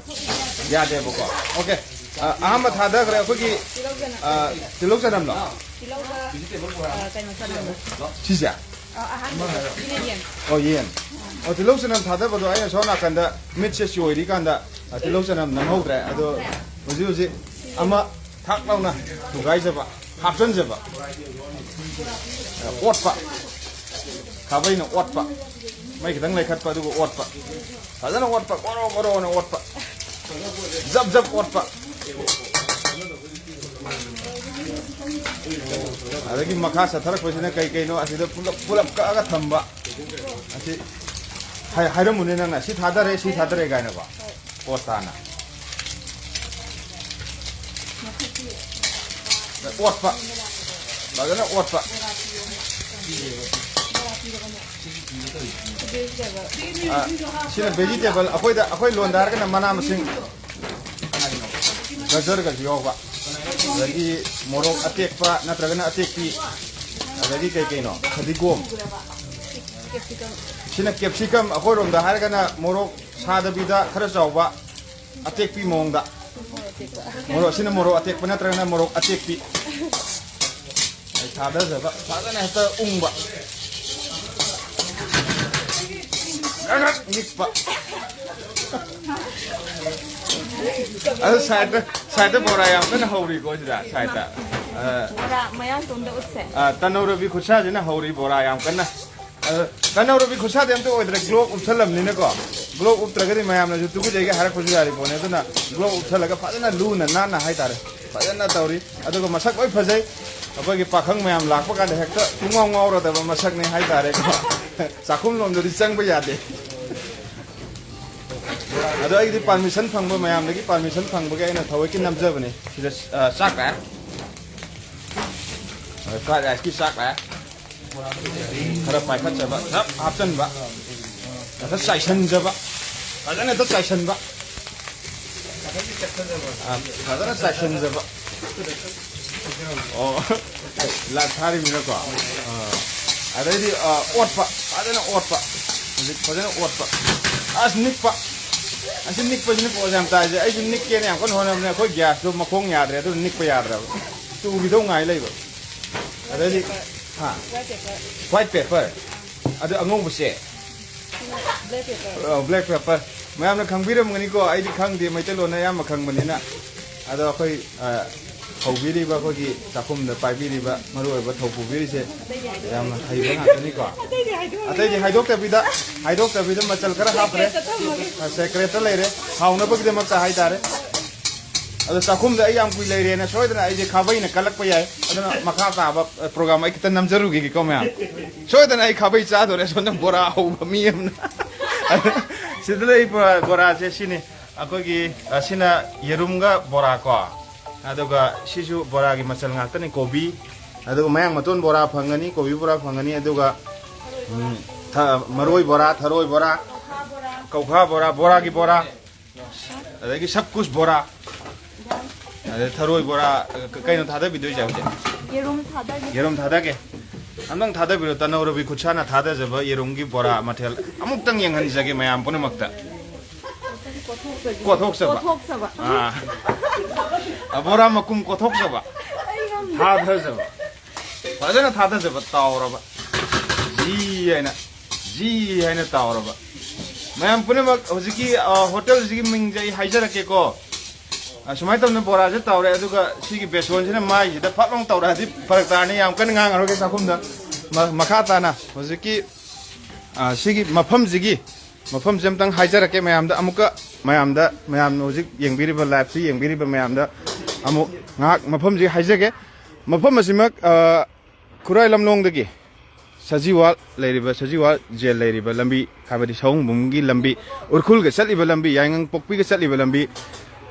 ꯌꯥꯗꯦꯕꯀꯣ꯫ ꯑꯣꯀꯦ꯫ ꯑ, ꯑꯍꯥꯟꯕ ꯊꯥꯗꯈ꯭ꯔꯦ ꯑꯩꯈꯣꯏꯒꯤ, ꯑ, ꯇꯤꯜꯍꯧ ꯆꯅꯝꯂꯣ? ꯇꯤꯜꯍꯧꯒ, ꯑ, ꯀꯩꯅꯣ, ꯆꯅꯝꯒ꯫ ꯁꯤꯁꯦ? ꯑ, ꯑꯍꯥꯟꯕꯗ ꯌꯦꯟ, ꯌꯦꯟ꯫ ꯑꯣ, ꯌꯦꯟ꯫ ꯑꯣ, ꯇꯤꯜꯍꯧ ꯆꯅꯝ ꯊꯥꯗꯕꯗꯣ ꯑꯩꯅ ꯁꯣꯝ ꯅꯥꯀꯟꯗ ꯃꯤꯠꯁꯦ ꯆꯣꯏꯔꯤꯀꯥꯟꯗ, ꯑ, ꯇꯤꯜꯍꯧ ꯆꯅꯝ ꯅꯝꯍꯧꯗ꯭ꯔꯦ꯫ ꯑꯗꯣ ꯍꯧꯖꯤꯛ ꯍꯧꯖꯤꯛ ꯑꯃ ꯊꯥꯛ ꯂꯥꯎꯅ ꯊꯨꯒꯥꯏꯖꯕ, ꯍꯥꯞꯆꯟꯖꯕ꯫ ꯑ, ꯑꯣꯠꯄ꯫ ꯈꯥꯕꯩꯅ ꯑꯣꯠꯄ꯫ ꯃꯩ ꯈꯤꯇꯪ ꯂꯩꯈꯠꯄ, ꯑꯗꯨꯒ ꯑꯣꯠꯄ꯫ ꯐꯖꯅ ꯑꯣꯠꯄ, ꯒꯣꯔꯣ ꯒꯣꯔꯣꯅ ꯑꯣꯠꯄ꯫ ꯖꯞ ꯖꯞ ꯑꯣꯠꯄ꯫ ꯑꯗꯒꯤ ꯃꯈꯥ ꯆꯠꯊꯔꯛꯄꯁꯤꯅ ꯀꯩ ꯀꯩꯅꯣ ꯑꯁꯤꯗ ꯄꯨꯂꯞ ꯄꯨꯂꯞ ꯀꯛꯑꯒ ꯊꯝꯕ꯫ ꯑꯁꯤ ꯍꯥꯏ-, ꯍꯥꯏꯔꯝꯃꯨꯅꯦ ꯅꯪꯅ, "ꯁꯤ ꯊꯥꯗꯔꯦ, ꯁꯤ ꯊꯥꯗꯔꯦ" ꯀꯥꯏꯅꯀꯣ꯫ ꯄꯣꯁ ꯇꯥꯅ꯫ ꯑꯣꯠꯄ꯫ ꯐꯖꯅ ꯑꯣꯠꯄ꯫ ꯑ, ꯁꯤꯅ vegetable, ꯑꯩꯈꯣꯏꯗ, ꯑꯩꯈꯣꯏ ꯂꯣꯟꯗ ꯍꯥꯏꯔꯒꯅ ꯃꯅꯥ ꯃꯁꯤꯡ꯫ ꯒꯖꯔꯒꯁꯨ ꯌꯥꯎꯕ꯫ ꯑꯗꯒꯤ ꯃꯣꯔꯣꯛ ꯑꯇꯦꯛꯄ ꯅꯠꯇ꯭ꯔꯒꯅ ꯑꯇꯦꯛꯄꯤ꯫ ꯑꯗꯒꯤ ꯀꯩ ꯀꯩꯅꯣ? ꯐꯗꯤꯒꯣꯝ꯫ ꯁꯤꯅ capsicum, ꯑꯩꯈꯣꯏꯔꯣꯝꯗ ꯍꯥꯏꯔꯒꯅ ꯃꯣꯔꯣꯛ ꯁꯥꯗꯕꯤꯗ ꯈꯔ ꯆꯥꯎꯕ꯫ ꯑꯇꯦꯛꯄꯤ ꯃꯑꯣꯡꯗ꯫ ꯃꯣꯔꯣꯛ ꯑꯇꯦꯛꯄ꯫ ꯃꯣꯔꯣꯛ, ꯁꯤꯅ ꯃꯣꯔꯣꯛ ꯑꯇꯦꯛꯄ ꯅꯠꯇ꯭ꯔꯒꯅ ꯃꯣꯔꯣꯛ ꯑꯇꯦꯛꯄꯤ꯫ ꯑꯩ ꯊꯥꯗꯖꯕ, ꯐꯖꯅ ꯍꯦꯛꯇ ꯎꯪꯕ꯫ ꯒ꯭ꯔꯛ ꯒ꯭ꯔꯛ ꯅꯤꯛꯄ꯫ ꯑꯗꯨ side ꯇ, side ꯇ ꯕꯣꯔꯥ ꯌꯥꯝ ꯀꯟꯅ ꯍꯧꯔꯤꯀꯣ ꯁꯤꯗ, side ꯇ꯫ ꯑ, ꯕꯣꯔꯥ ꯃꯌꯥꯡꯇꯣꯟꯗ ꯎꯠꯁꯦ꯫ ꯑ, ꯇꯅꯧꯔꯕꯤ ꯈꯨꯠꯁꯥꯁꯤꯅ ꯍꯧꯔꯤ ꯕꯣꯔꯥ ꯌꯥꯝ ꯀꯟꯅ꯫ ꯑꯗꯣ ꯀꯅꯧꯔꯕꯤ ꯈꯨꯠꯁꯥꯗꯤ ꯑꯝꯇ ꯑꯣꯏꯗ꯭ꯔꯦ, glove ꯎꯞꯁꯜꯂꯝꯅꯤꯅꯀꯣ꯫ Glove ꯎꯞꯇ꯭ꯔꯒꯗꯤ ꯃꯌꯥꯝꯅꯁꯨ ꯇꯨꯀꯨꯖꯩꯒ ꯍꯥꯏꯔꯛꯄꯁꯨ ꯌꯥꯔꯤ ꯄꯣꯠꯅꯤ꯫ ꯑꯗꯨꯅ glove ꯎꯞꯁꯜꯂꯒ ꯐꯖꯅ ꯂꯨꯅ ꯅꯥꯟꯅ ꯍꯥꯏꯇꯥꯔꯦ, ꯐꯖꯅ ꯇꯧꯔꯤ꯫ ꯑꯗꯨꯒ ꯃꯁꯛ ꯂꯣꯏ ꯐꯖꯩ꯫ ꯑꯩꯈꯣꯏꯒꯤ ꯄꯥꯈꯪ ꯃꯌꯥꯝ ꯂꯥꯛꯄ ꯀꯥꯟꯗ ꯍꯦꯛꯇ ꯄꯨꯡꯉꯥꯎ ꯉꯥꯎꯔꯗꯕ ꯃꯁꯛꯅꯤ ꯍꯥꯏꯇꯥꯔꯦꯀꯣ꯫ ꯆꯥꯛꯈꯨꯝ ꯂꯣꯝꯗꯗꯤ ꯆꯪꯕ ꯌꯥꯗꯦ꯫ ꯑꯗꯣ ꯑꯩꯒꯤꯗꯤ permission ꯐꯪꯕ, ꯃꯌꯥꯝꯗꯒꯤ permission ꯐꯪꯕꯒꯤ ꯑꯩꯅ ꯊꯑꯣꯏꯀꯤ ꯅꯝꯖꯕꯅꯤ꯫ ꯁꯤꯗ, ꯑ, ꯆꯥꯛ ꯂꯥꯛꯑꯦ꯫ ꯑ, fried rice ꯀꯤ ꯆꯥꯛ ꯂꯥꯛꯑꯦ꯫ ꯈꯔ ꯄꯥꯏꯈꯠꯆꯕ, ꯈꯔ ꯍꯥꯞꯆꯟꯕ, ꯈꯔ ꯆꯥꯏꯁꯟꯖꯕ, ꯐꯖꯅ ꯍꯦꯛꯇ ꯆꯥꯏꯁꯟꯕ꯫ ꯑ, ꯐꯖꯅ ꯆꯥꯏꯁꯟꯖꯕ꯫ ꯑꯣ, ꯂꯥꯛ ꯊꯥꯔꯤꯃꯤꯅꯀꯣ꯫ ꯑ, ꯑꯗꯩꯗꯤ, ꯑ, ꯑꯣꯠꯄ, ꯐꯖꯅ ꯑꯣꯠꯄ꯫ ꯍꯧꯖꯤꯛ ꯐꯖꯅ ꯑꯣꯠꯄ꯫ ꯑꯁ, ꯅꯤꯛꯄ꯫ ꯑꯁꯤ ꯅꯤꯛꯄꯁꯤꯅ ꯄꯣꯠ ꯌꯥꯝ ꯇꯥꯏꯁꯦ꯫ ꯑꯩꯁꯨ ꯅꯤꯛꯀꯦꯅ ꯌꯥꯝ ꯀꯟꯅ ꯍꯣꯠꯅꯕꯅꯦ꯫ ꯑꯩꯈꯣꯏ gas ꯇꯣ ꯃꯈꯣꯡ ꯌꯥꯗ꯭ꯔꯦ, ꯑꯗꯨꯅ ꯅꯤꯛꯄ ꯌꯥꯗ꯭ꯔꯕ꯫ ꯇꯨꯈꯤꯗꯧ ꯉꯥꯏ ꯂꯩꯕ꯫ ꯑꯗꯩꯗꯤ, ꯍꯥ? White pepper꯫ White pepper꯫ ꯑꯗꯨ ꯑꯉꯧꯕꯁꯦ? Black pepper꯫ ꯑ, black pepper꯫ ꯃꯌꯥꯝꯅ ꯈꯪꯕꯤꯔꯝꯒꯅꯤꯀꯣ, ꯑꯩꯗꯤ ꯈꯪꯗꯦ, ꯃꯩꯇꯩꯂꯣꯟꯅ ꯑꯌꯥꯝꯕ ꯈꯪꯕꯅꯤꯅ꯫ ꯑꯗꯣ ꯑꯩꯈꯣꯏ, ꯑ, ꯍꯧꯕꯤꯔꯤꯕ, ꯑꯩꯈꯣꯏꯒꯤ ꯆꯥꯛꯈꯨꯝꯗ ꯄꯥꯏꯕꯤꯔꯤꯕ, ꯃꯔꯨ ꯑꯣꯏꯕ ꯊꯧ ꯄꯨꯕꯤꯔꯤꯁꯦ ꯌꯥꯝꯅ ꯍꯩꯕ ꯉꯥꯛꯇꯅꯤꯀꯣ꯫ ꯑꯇꯩꯗꯤ ꯍꯥꯏꯗꯣꯛꯑꯣꯏ꯫ ꯑꯇꯩꯗꯤ ꯍꯥꯏꯗꯣꯛꯇꯕꯤꯗ, ꯍꯥꯏꯗꯣꯛꯇꯕꯤꯗ ꯃꯆꯜ ꯈꯔ ꯍꯥꯞꯈ꯭ꯔꯦ꯫ Secret ꯇ ꯊꯝꯃꯒꯦ꯫ ꯑ, secret ꯇ ꯂꯩꯔꯦ, ꯍꯥꯎꯅꯕꯒꯤꯗꯃꯛꯇ ꯍꯥꯏꯇꯥꯔꯦ꯫ ꯑꯗꯣ ꯆꯥꯛꯈꯨꯝꯗ ꯑꯩ ꯌꯥꯝ ꯀꯨꯏ ꯂꯩꯔꯦꯅ ꯁꯣꯏꯗꯅ ꯑꯩꯁꯦ ꯈꯥꯕꯩꯅ ꯀꯜꯂꯛꯄ ꯌꯥꯏ꯫ ꯑꯗꯨꯅ ꯃꯈꯥ ꯇꯥꯕ ꯄ꯭ꯔꯣꯒ꯭ꯔꯥꯝ ꯑꯩ ꯈꯤꯇꯪ ꯅꯝꯖꯔꯨꯈꯤꯒꯦꯀꯣ ꯃꯌꯥꯝ꯫ ꯁꯣꯏꯗꯅ ꯑꯩ ꯈꯥꯕꯩ ꯆꯥꯗꯣꯔꯦ ꯁꯣꯝꯗ ꯕꯣꯔꯥ ꯍꯧꯕ ꯃꯤ ꯑꯃꯅ꯫ ꯑꯗꯣ ꯁꯤꯗ ꯂꯩ ꯕꯣꯔꯥ, ꯕꯣꯔꯥꯁꯦ ꯁꯤꯅꯤ꯫ ꯑꯩꯈꯣꯏꯒꯤ, ꯑ, ꯁꯤꯅ ꯌꯦꯔꯨꯝꯒ ꯕꯣꯔꯥ ꯀꯣ꯫ ꯑꯗꯨꯒ ꯁꯤꯁꯨ ꯕꯣꯔꯥꯒꯤ ꯃꯆꯜ ꯉꯥꯛꯇꯅꯤ, ꯀꯣꯕꯤ꯫ ꯑꯗꯨꯒ ꯃꯌꯥꯡ ꯃꯇꯣꯟ ꯕꯣꯔꯥ ꯐꯪꯒꯅꯤ, ꯀꯣꯕꯤ ꯕꯣꯔꯥ ꯐꯪꯒꯅꯤ, ꯑꯗꯨꯒ, ꯎꯝ, ꯊ-, ꯃꯔꯣꯏ ꯕꯣꯔꯥ, ꯊꯔꯣꯏ ꯕꯣꯔꯥ, ꯀꯧꯈꯥ ꯕꯣꯔꯥ, ꯕꯣꯔꯥꯒꯤ ꯕꯣꯔꯥ, ꯑꯗꯒꯤ ꯁꯛꯀꯨꯁ ꯕꯣꯔꯥ, ꯑꯗꯩ ꯊꯔꯣꯏ ꯕꯣꯔꯥ, ꯀ-, ꯀꯩꯅꯣ ꯊꯥꯗꯕꯤꯗꯣꯏꯁꯦ ꯍꯧꯖꯤꯛ? ꯌꯦꯔꯨꯝ ꯊꯥꯗꯒꯦ꯫ ꯌꯦꯔꯨꯝ ꯊꯥꯗꯒꯦ꯫ ꯑꯝꯇꯪ ꯊꯥꯗꯕꯤꯔꯣ, ꯇꯅꯧ ꯔꯕꯤ ꯈꯨꯠꯁꯥꯅ ꯊꯥꯗꯖꯕ ꯌꯦꯔꯨꯝꯒꯤ ꯕꯣꯔꯥ ꯃꯊꯦꯜ ꯑꯃꯨꯛꯇꯪ ꯌꯦꯡꯍꯟꯖꯒꯦ ꯃꯌꯥꯝ ꯄꯨꯝꯅꯃꯛꯇ꯫ ꯀꯣꯊꯣꯛꯆꯕ꯫ ꯀꯣꯊꯣꯛꯆꯕ꯫ ꯑꯥ꯫ ꯑ, ꯕꯣꯔꯥ ꯃꯀꯨꯝ ꯀꯣꯊꯣꯛꯆꯕ꯫ ꯊꯥꯗꯖꯕ꯫ ꯐꯖꯅ ꯊꯥꯗꯖꯕ, ꯇꯥꯎꯔꯕ꯫ ꯖꯤ ꯍꯥꯏꯅ, ꯖꯤ ꯍꯥꯏꯅ ꯇꯥꯎꯔꯕ꯫ ꯃꯌꯥꯝ ꯄꯨꯝꯅꯃꯛ ꯍꯧꯖꯤꯛꯀꯤ, ꯑ, ꯍꯣꯇꯦꯜꯁꯤꯒꯤ ꯃꯤꯡꯁꯦ ꯑꯩ ꯍꯥꯏꯖꯔꯛꯀꯦꯀꯣ꯫ ꯑ, ꯁꯨꯃꯥꯏꯅ ꯇꯧꯗꯅ ꯕꯣꯔꯥꯁꯦ ꯇꯧꯔꯦ, ꯑꯗꯨꯒ ꯁꯤꯒꯤ ꯕꯦꯁꯣꯟꯁꯤꯅ ꯃꯥꯏꯁꯤꯗ ꯐꯠ ꯂꯥꯎ ꯇꯧꯔꯛꯑꯗꯤ ꯐꯔꯛ ꯇꯥꯔꯅꯤ, ꯌꯥꯝ ꯀꯟꯅ ꯉꯥꯡꯉꯔꯣꯏꯒꯦ ꯆꯥꯛꯈꯨꯝꯗ꯫ ꯃ-, ꯃꯈꯥ ꯇꯥꯅ ꯍꯧꯖꯤꯛꯀꯤ, ꯑ, ꯁꯤꯒꯤ ꯃꯐꯝꯁꯤꯒꯤ, ꯃꯐꯝꯁꯦ ꯑꯝꯇꯪ ꯍꯥꯏꯖꯔꯛꯀꯦ ꯃꯌꯥꯝꯗ ꯑꯃꯨꯛꯀ, ꯃꯌꯥꯝꯗ, ꯃꯌꯥꯝꯅ ꯍꯧꯖꯤꯛ ꯌꯦꯡꯕꯤꯔꯤꯕ, ꯂꯥꯏꯞꯁꯤ ꯌꯦꯡꯕꯤꯔꯤꯕ ꯃꯌꯥꯝꯗ ꯑꯃꯨꯛ ꯉꯥꯏꯍꯥꯛ ꯃꯐꯝꯁꯤ ꯍꯥꯏꯖꯒꯦ꯫ ꯃꯐꯝ ꯑꯁꯤꯃꯛ, ꯑ, ꯈꯨꯔꯥꯏ ꯂꯝꯂꯣꯡꯗꯒꯤ ꯁꯖꯤꯋꯥ ꯂꯩꯔꯤꯕ, ꯁꯖꯤꯋꯥ ꯖꯦꯜ ꯂꯩꯔꯤꯕ ꯂꯝꯕꯤ, ꯍꯥꯏꯕꯗꯤ ꯁꯑꯣꯝꯕꯨꯡꯒꯤ ꯂꯝꯕꯤ, ꯎꯔꯈꯨꯜꯒ ꯆꯠꯂꯤꯕ ꯂꯝꯕꯤ, ꯌꯥꯏꯉꯪꯄꯣꯛꯄꯤꯒ ꯆꯠꯂꯤꯕ ꯂꯝꯕꯤ,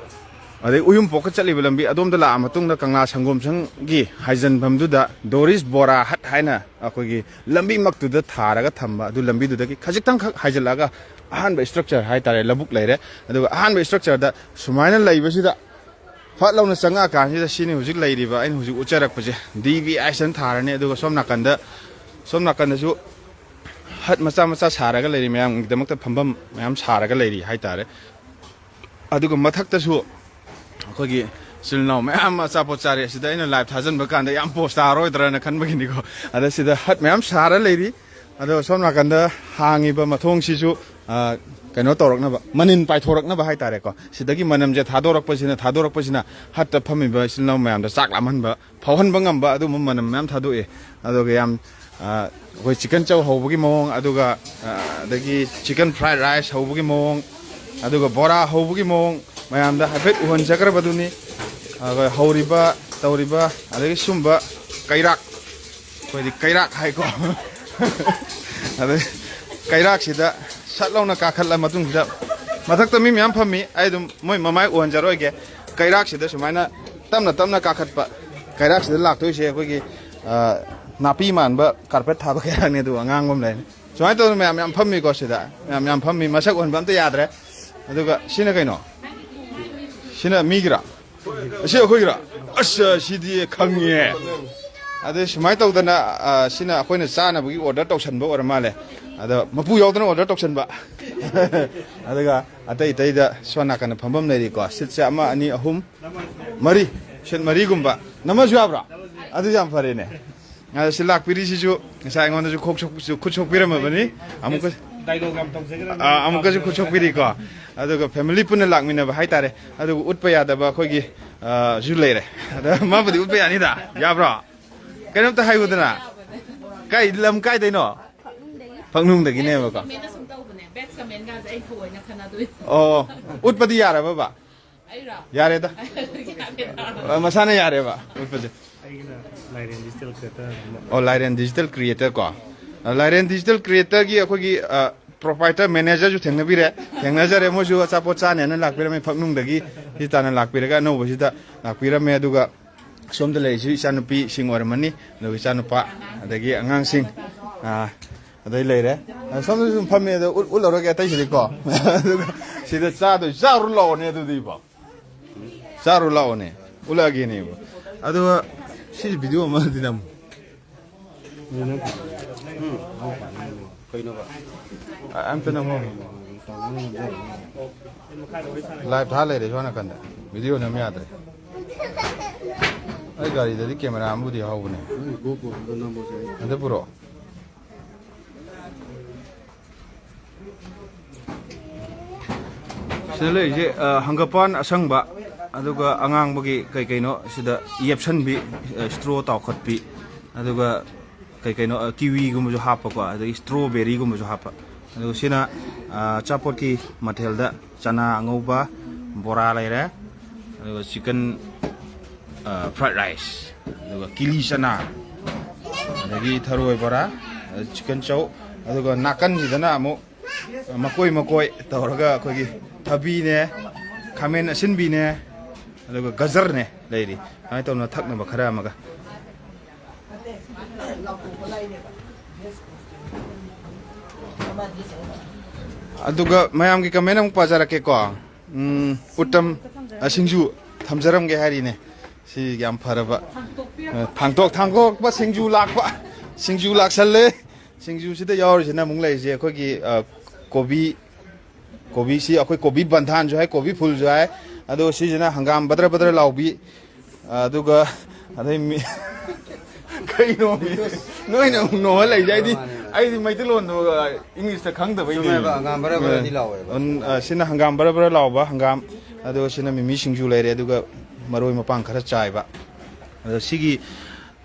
ꯑꯗꯩ ꯎꯌꯨꯝꯄꯣꯛꯀ ꯆꯠꯂꯤꯕ ꯂꯝꯕꯤ, ꯑꯗꯣꯝꯗ ꯂꯥꯛꯑ ꯃꯇꯨꯡꯗ ꯀꯪꯂꯥ ꯁꯪꯒꯣꯝ ꯁꯪꯒꯤ ꯍꯥꯏꯖꯟꯐꯝꯗꯨꯗ ꯗꯣꯔꯤꯁ ꯕꯣꯔꯥ ꯍꯠ ꯍꯥꯏꯅ ꯑꯩꯈꯣꯏꯒꯤ ꯂꯝꯕꯤꯃꯛꯇꯨꯗ ꯊꯥꯔꯒ ꯊꯝꯕ, ꯑꯗꯨ ꯂꯝꯕꯤꯗꯨꯗꯒꯤ ꯈꯖꯤꯛꯇꯪꯈꯛ ꯍꯥꯏꯖꯤꯜꯂꯛꯑꯒ ꯑꯍꯥꯟꯕ ꯏꯁꯇ꯭ꯔꯛꯆꯔ ꯍꯥꯏꯇꯥꯔꯦ, ꯂꯧꯕꯨꯛ ꯂꯩꯔꯦ꯫ ꯑꯗꯨꯒ ꯑꯍꯥꯟꯕ ꯏꯁꯇ꯭ꯔꯛꯆꯔꯗ ꯁꯨꯃꯥꯏꯅ ꯂꯩꯕꯁꯤꯗ ꯐꯠ ꯂꯥꯎꯅ ꯆꯪꯉꯛꯑꯀꯥꯟꯁꯤꯗ ꯁꯤꯅꯤ ꯍꯧꯖꯤꯛ ꯂꯩꯔꯤꯕ, ꯑꯩꯅ ꯍꯧꯖꯤꯛ ꯎꯠꯆꯔꯛꯄꯁꯦ, ꯗꯤ ꯕꯤ ꯑꯥꯏꯁ ꯑꯅ ꯊꯥꯔꯅꯤ꯫ ꯑꯗꯨꯒ ꯁꯣꯝ ꯅꯥꯀꯟꯗ, ꯁꯣꯝ ꯅꯥꯀꯟꯗꯁꯨ ꯍꯠ ꯃꯆꯥ ꯃꯆꯥ ꯁꯥꯔꯒ ꯂꯩꯔꯤ, ꯃꯌꯥꯝꯒꯤꯗꯃꯛꯇ ꯐꯝꯐꯝ ꯃꯌꯥꯝ ꯁꯥꯔꯒ ꯂꯩꯔꯤ ꯍꯥꯏꯇꯥꯔꯦ꯫ ꯑꯗꯨꯒ ꯃꯊꯛꯇꯁꯨ ꯑꯩꯈꯣꯏꯒꯤ ꯏꯆꯤꯜ ꯏꯅꯥꯎ ꯃꯌꯥꯝ ꯑꯆꯥꯄꯣꯠ ꯆꯥꯔꯦ꯫ ꯑꯁꯤꯗ ꯑꯩꯅ ꯂꯥꯏꯚ ꯊꯥꯖꯤꯟꯕ ꯀꯥꯟꯗ ꯌꯥꯝ ꯄꯣꯁ ꯇꯥꯔꯣꯏꯗ꯭ꯔꯅ ꯈꯟꯕꯒꯤꯅꯤꯀꯣ꯫ ꯑꯗ ꯁꯤꯗ ꯍꯠ ꯃꯌꯥꯝ ꯁꯥꯔ ꯂꯩꯔꯤ꯫ ꯑꯗꯣ ꯁꯣꯝ ꯅꯥꯀꯟꯗ ꯍꯥꯡꯉꯤꯕ ꯃꯊꯣꯡꯁꯤꯁꯨ, ꯑ, ꯀꯩꯅꯣ ꯇꯧꯔꯛꯅꯕ, ꯃꯅꯤꯟ ꯄꯥꯏꯊꯣꯔꯛꯅꯕ ꯍꯥꯏꯇꯥꯔꯦꯀꯣ꯫ ꯁꯤꯗꯒꯤ ꯃꯅꯝꯁꯦ ꯊꯥꯗꯣꯔꯛꯄꯁꯤꯅ, ꯊꯥꯗꯣꯔꯛꯄꯁꯤꯅ ꯍꯠꯇ ꯐꯝꯃꯤꯕ ꯏꯆꯤꯜ ꯏꯅꯥꯎ ꯃꯌꯥꯝꯗ ꯆꯥꯛ ꯂꯥꯝꯍꯟꯕ, ꯐꯥꯎꯍꯟꯕ ꯉꯝꯕ ꯑꯗꯨꯒꯨꯝꯕ ꯃꯅꯝ ꯃꯌꯥꯝ ꯊꯥꯗꯣꯛꯑꯦ꯫ ꯑꯗꯨꯒ ꯌꯥꯝ, ꯑ, ꯑꯩꯈꯣꯏ ꯆꯤꯛꯀꯟ ꯆꯧ ꯍꯧꯕꯒꯤ ꯃꯑꯣꯡ, ꯑꯗꯨꯒ, ꯑ, ꯑꯗꯒꯤ ꯆꯤꯛꯀꯟ ꯐ꯭ꯔꯥꯏ ꯔꯥꯏꯁ ꯍꯧꯕꯒꯤ ꯃꯑꯣꯡ, ꯑꯗꯨꯒ ꯕꯣꯔꯥ ꯍꯧꯕꯒꯤ ꯃꯑꯣꯡ, ꯃꯌꯥꯝꯗ ꯍꯥꯏꯐꯦꯠ ꯎꯍꯟꯖꯈ꯭ꯔꯕꯗꯨꯅꯤ꯫ ꯑꯩꯈꯣꯏ ꯍꯧꯔꯤꯕ, ꯇꯧꯔꯤꯕ, ꯑꯗꯒꯤ ꯁꯨꯝꯕ ꯀꯩꯔꯥꯛ, ꯑꯩꯈꯣꯏꯗꯤ ꯀꯩꯔꯥꯛ ꯍꯥꯏꯀꯣ꯫ ꯑꯗꯩ ꯀꯩꯔꯥꯛꯁꯤꯗ ꯁꯠ ꯂꯥꯎꯅ ꯀꯥꯈꯠꯂ ꯃꯇꯨꯡꯁꯤꯗ, ꯃꯊꯛꯇ ꯃꯤ ꯃꯌꯥꯝ ꯐꯝꯃꯤ, ꯑꯩ ꯑꯗꯨꯝ ꯃꯣꯏ ꯃꯃꯥꯏ ꯎꯍꯟꯖꯔꯣꯏꯒꯦ꯫ ꯀꯩꯔꯥꯛꯁꯤꯗ ꯁꯨꯃꯥꯏꯅ ꯇꯞꯅ ꯇꯞꯅ ꯀꯥꯈꯠꯄ, ꯀꯩꯔꯥꯛꯁꯤꯗ ꯂꯥꯛꯇꯣꯏꯁꯦ ꯑꯩꯈꯣꯏꯒꯤ, ꯑ, ꯅꯥꯄꯤ ꯃꯥꯟꯕ ꯀꯥꯔꯄꯦꯠ ꯊꯥꯕ ꯀꯩꯔꯥꯛꯅꯤ, ꯑꯗꯨꯒ ꯑꯉꯥꯡꯕ ꯑꯃ ꯂꯩꯔꯅꯤ꯫ ꯁꯨꯃꯥꯏꯅ ꯇꯧꯗꯅ ꯃꯌꯥꯝ ꯌꯥꯝ ꯐꯝꯃꯤꯀꯣ ꯁꯤꯗ꯫ ꯃꯌꯥꯝ ꯌꯥꯝ ꯐꯝꯃꯤ꯫ ꯃꯁꯛ ꯑꯣꯟꯕ ꯑꯝꯇ ꯌꯥꯗ꯭ꯔꯦ꯫ ꯑꯗꯨꯒ ꯁꯤꯅ ꯀꯩꯅꯣ? ꯁꯤꯅ ꯃꯤꯒꯤꯔꯥ? ꯑꯁꯤ ꯑꯩꯈꯣꯏꯒꯤꯔꯥ? ꯑꯁ, ꯁꯤꯗꯤ ꯈꯪꯉꯤꯍꯦ꯫ ꯑꯗꯩ ꯁꯨꯃꯥꯏꯅ ꯇꯧꯗꯅ, ꯑ, ꯁꯤꯅ ꯑꯩꯈꯣꯏꯅ ꯆꯥꯅꯕꯒꯤ ꯑꯣꯔꯗꯔ ꯇꯧꯁꯟꯕ ꯑꯣꯏꯔ ꯃꯥꯜꯂꯦ꯫ ꯑꯗꯣ ꯃꯄꯨ ꯌꯥꯎꯗꯅ ꯑꯣꯔꯗꯔ ꯇꯧꯁꯟꯕ꯫ ꯑꯗꯨꯒ ꯑꯇꯩ ꯑꯇꯩꯗ ꯁꯣꯝ ꯅꯥꯀꯟꯗ ꯐꯝꯐꯝ ꯂꯩꯔꯤꯀꯣ꯫ ꯁꯤꯠꯁꯦ ꯑꯃ, ꯑꯅꯤ, ꯑꯍꯨꯝ, ꯃꯔꯤ꯫ ꯁꯤꯠ ꯃꯔꯤꯒꯨꯝꯕ꯫ ꯅꯝꯃꯁꯨ ꯌꯥꯕ꯭ꯔꯣ? ꯑꯗꯨ ꯌꯥꯝ ꯐꯔꯦꯅꯦ꯫ ꯑ, ꯁꯤ ꯂꯥꯛꯄꯤꯔꯤꯁꯤꯁꯨ ꯉꯁꯥꯏ ꯑꯩꯉꯣꯟꯗꯁꯨ ꯈꯣꯛ ꯁꯣꯛ-, ꯈꯨꯠ ꯁꯣꯛꯄꯤꯔꯝꯃꯕꯅꯤ꯫ ꯑꯃꯨꯛꯀ, dialogue ꯌꯥꯝ ꯇꯧꯖꯈ꯭ꯔꯕꯅꯤ꯫ ꯑ, ꯑꯃꯨꯛꯀꯁꯨ ꯈꯨꯠ ꯁꯣꯛꯄꯤꯔꯤꯀꯣ꯫ ꯑꯗꯨꯒ family ꯄꯨꯟꯅ ꯂꯥꯛꯃꯤꯟꯅꯕ ꯍꯥꯏꯇꯥꯔꯦ꯫ ꯑꯗꯨꯒ ꯎꯠꯄ ꯌꯥꯗꯕ ꯑꯩꯈꯣꯏꯒꯤ, ꯑ, ꯁꯨ ꯂꯩꯔꯦ꯫ ꯑꯗ ꯃꯥꯕꯨꯗꯤ ꯎꯠꯄ ꯌꯥꯅꯤꯗ꯫ ꯌꯥꯕ꯭ꯔꯣ? ꯀꯩꯅꯣꯝꯇ ꯍꯥꯏꯌꯨꯗꯅ꯫ ꯀꯥꯏ, ꯂꯝ ꯀꯥꯏꯗꯩꯅꯣ? ꯄꯛꯅꯨꯡꯗꯒꯤꯅꯦꯕꯀꯣ꯫ Comment ꯁꯨꯝ ꯇꯧꯕꯅꯦ꯫ Bad comment ꯒꯥꯁꯦ ꯑꯩ ꯊꯑꯣꯏꯅ ꯈꯟꯅꯗꯣꯏꯅꯦ꯫ ꯑꯣ, ꯎꯠꯄꯗꯤ ꯌꯥꯔꯕꯕ? ꯑꯩꯔꯣ? ꯌꯥꯔꯦꯗ꯫ ꯌꯥꯔꯦꯗ꯫ ꯑ, ꯃꯁꯥꯅ ꯌꯥꯔꯦꯕ ꯎꯠꯄꯁꯦ꯫ ꯑꯩꯒꯤꯅ ꯂꯥꯏꯔꯦꯟ Digital Creator ꯑꯃ꯫ ꯑꯣ, ꯂꯥꯏꯔꯦꯟ Digital Creator ꯀꯣ꯫ ꯑ, ꯂꯥꯏꯔꯦꯟ Digital Creator ꯒꯤ ꯑꯩꯈꯣꯏꯒꯤ, ꯑ, proprietor manager ꯁꯨ ꯊꯦꯡꯅꯕꯤꯔꯦ꯫ ꯊꯦꯡꯅꯖꯔꯦ꯫ ꯃꯣꯏꯁꯨ ꯑꯆꯥꯄꯣꯠ ꯆꯥꯅꯦꯅ ꯂꯥꯛꯄꯤꯔꯝꯃꯦ ꯐꯛꯅꯨꯡꯗꯒꯤ꯫ ꯁꯤ ꯇꯥꯟꯅ ꯂꯥꯛꯄꯤꯔꯒ ꯑꯅꯧꯕꯁꯤꯗ ꯂꯥꯛꯄꯤꯔꯝꯃꯦ꯫ ꯑꯗꯨꯒ ꯁꯣꯝꯗ ꯂꯩꯔꯤꯁꯤ ꯏꯆꯥꯅꯨꯄꯤꯁꯤꯡ ꯑꯣꯏꯔꯝꯃꯅꯤ꯫ ꯑꯗꯨꯒ ꯏꯆꯥꯅꯨꯄꯥ, ꯑꯗꯒꯤ ꯑꯉꯥꯡꯁꯤꯡ, ꯑ, ꯑꯗꯩ ꯂꯩꯔꯦ꯫ ꯑ, ꯁꯣꯝꯗꯁꯨ ꯑꯗꯨꯝ ꯐꯝꯃꯦ꯫ ꯑꯗꯣ ꯎꯠ-, ꯎꯠꯂꯔꯣꯏꯒꯦ ꯑꯇꯩꯁꯤꯗꯤꯀꯣ꯫ ꯑꯗꯨꯒ ꯁꯤꯗ ꯆꯥꯗꯣꯏ, ꯆꯥꯔꯨ ꯂꯥꯛꯑꯣꯅꯦ ꯑꯗꯨꯗꯤꯕꯣ꯫ ꯆꯥꯔꯨ ꯂꯥꯛꯑꯣꯅꯦ, ꯎꯠꯂꯛꯑꯒꯦꯅꯦꯕ꯫ ꯑꯗꯨꯒ ꯁꯤꯁꯦ video ꯑꯃꯗꯤ ꯅꯝꯃꯨ꯫ ꯀꯩꯅꯣꯕ? ꯑ-, ꯑꯝꯇ ꯅꯝꯃꯣ꯫ Live ꯊꯥ ꯂꯩꯔꯦ ꯁꯣꯝ ꯅꯥꯀꯟꯗ꯫ Video ꯅꯝ ꯌꯥꯗ꯭ꯔꯦ꯫ ꯑꯩ ꯒꯥꯔꯤꯗꯗꯤ camera ꯑꯃꯕꯨꯗꯤ ꯌꯥꯎꯍꯧꯕꯅꯦ꯫ ꯅꯪ GoPro ꯗꯣ ꯅꯝꯃꯣꯁꯦ꯫ ꯑꯝꯇ ꯄꯨꯔꯛꯑꯣ꯫ ꯁꯤꯗ ꯂꯩꯔꯤꯁꯦ, ꯑ, ꯍꯪꯒꯄꯥꯟ ꯑꯁꯪꯕ, ꯑꯗꯨꯒ ꯑꯉꯥꯡꯕꯒꯤ ꯀꯩ ꯀꯩꯅꯣ ꯁꯤꯗ ꯌꯦꯞꯁꯟꯕꯤ, ꯑ, straw ꯇꯥꯎꯈꯠꯄꯤ, ꯑꯗꯨꯒ ꯀꯩ ꯀꯩꯅꯣ, ꯑ, kiwi ꯒꯨꯝꯕꯁꯨ ꯍꯥꯞꯄꯀꯣ, ꯑꯗꯒꯤ strawberry ꯒꯨꯝꯕꯁꯨ ꯍꯥꯞꯄ꯫ ꯑꯗꯨꯒ ꯁꯤꯅ, ꯑ, ꯑꯆꯥꯄꯣꯠꯀꯤ ꯃꯊꯦꯜꯗ ꯆꯅꯥ ꯑꯉꯧꯕ, ꯕꯣꯔꯥ ꯂꯩꯔꯦ, ꯑꯗꯨꯒ ꯆꯤꯀꯟ ꯐ꯭ꯔꯥꯏꯗ ꯔꯥꯏꯁ, ꯑꯗꯨꯒ ꯀꯤꯂꯤ ꯆꯅꯥ, ꯑꯗꯒꯤ ꯊꯔꯣꯏ ꯕꯣꯔꯥ, ꯆꯤꯀꯟ ꯆꯧ, ꯑꯗꯨꯒ ꯅꯥꯀꯟꯁꯤꯗꯅ ꯑꯃꯨꯛ ꯃꯀꯣꯏ ꯃꯀꯣꯏ ꯇꯧꯔꯒ ꯑꯩꯈꯣꯏꯒꯤ ꯊꯕꯤꯅꯦ, ꯈꯥꯃꯦꯟ ꯑꯁꯤꯟꯕꯤꯅꯦ, ꯑꯗꯨꯒ ꯒꯖꯔꯅꯦ ꯂꯩꯔꯤ꯫ ꯁꯨꯃꯥꯏꯅ ꯇꯧꯅ ꯊꯛꯅꯕ ꯈꯔ ꯑꯃꯒ꯫ ꯑꯗꯨꯒ ꯃꯌꯥꯝꯒꯤ ꯀꯃꯦꯟ ꯑꯃꯨꯛ ꯄꯥꯖꯔꯛꯀꯦꯀꯣ꯫ ꯎꯝ, ꯎꯠꯇꯝ, ꯑ, ꯁꯤꯡꯖꯨ ꯊꯝꯖꯔꯝꯒꯦ ꯍꯥꯏꯔꯤꯅꯦ꯫ ꯁꯤ ꯌꯥꯝ ꯐꯔꯕ꯫ ꯑ, ꯊꯥꯡꯇꯣꯛ, ꯊꯥꯡꯇꯣꯛꯄ ꯁꯤꯡꯖꯨ ꯂꯥꯛꯄ꯫ ꯁꯤꯡꯖꯨ ꯂꯥꯛꯁꯜꯂꯦ꯫ ꯁꯤꯡꯖꯨꯁꯤꯗ ꯌꯥꯎꯔꯤꯁꯤꯅ ꯑꯃꯨꯛ ꯂꯩꯔꯤꯁꯦ ꯑꯩꯈꯣꯏꯒꯤ, ꯑ, ꯀꯣꯕꯤ, ꯀꯣꯕꯤꯁꯤ ꯑꯩꯈꯣꯏ ꯀꯣꯕꯤ ꯕꯟꯙꯥꯟꯁꯨ ꯍꯥꯏ, ꯀꯣꯕꯤ ꯐꯨꯜꯁꯨ ꯍꯥꯏ, ꯑꯗꯣ ꯁꯤꯁꯤꯅ ꯍꯪꯒꯥꯝ ꯕꯗ꯭ꯔ ꯕꯗ꯭ꯔ ꯂꯥꯎꯕꯤ, ꯑꯗꯨꯒ ꯑꯗꯩ ꯃꯤ-, ꯀꯩꯅꯣ ꯃꯤ-, ꯅꯣꯏꯅ ꯑꯃꯨꯛ ꯅꯣꯛꯍꯜꯂꯛꯏꯁꯦ? ꯑꯩꯗꯤ, ꯃꯥꯅꯦ, ꯃꯥꯅꯦ꯫ ꯑꯩꯗꯤ ꯃꯩꯇꯩꯂꯣꯟꯗꯣ, ꯑ, ꯏꯪꯂꯤꯁꯇ ꯈꯪꯗꯕꯩꯅꯦ꯫ ꯆꯨꯝꯃꯦꯕ, ꯍꯪꯒꯥꯝ ꯕꯔ ꯕꯔꯗꯤ ꯂꯥꯎꯋꯦꯕ꯫ ꯎꯝ, ꯑ, ꯁꯤꯅ ꯍꯪꯒꯥꯝ ꯕꯔ ꯕꯔ ꯂꯥꯎꯕ ꯍꯪꯒꯥꯝ, ꯑꯗꯨꯒ ꯁꯤꯅ ꯃꯤꯃꯤ ꯁꯤꯡꯖꯨ ꯂꯩꯔꯦ, ꯑꯗꯨꯒ ꯃꯔꯣꯏ ꯃꯄꯥꯡ ꯈꯔ ꯆꯥꯏꯕ꯫ ꯑꯗꯣ ꯁꯤꯒꯤ,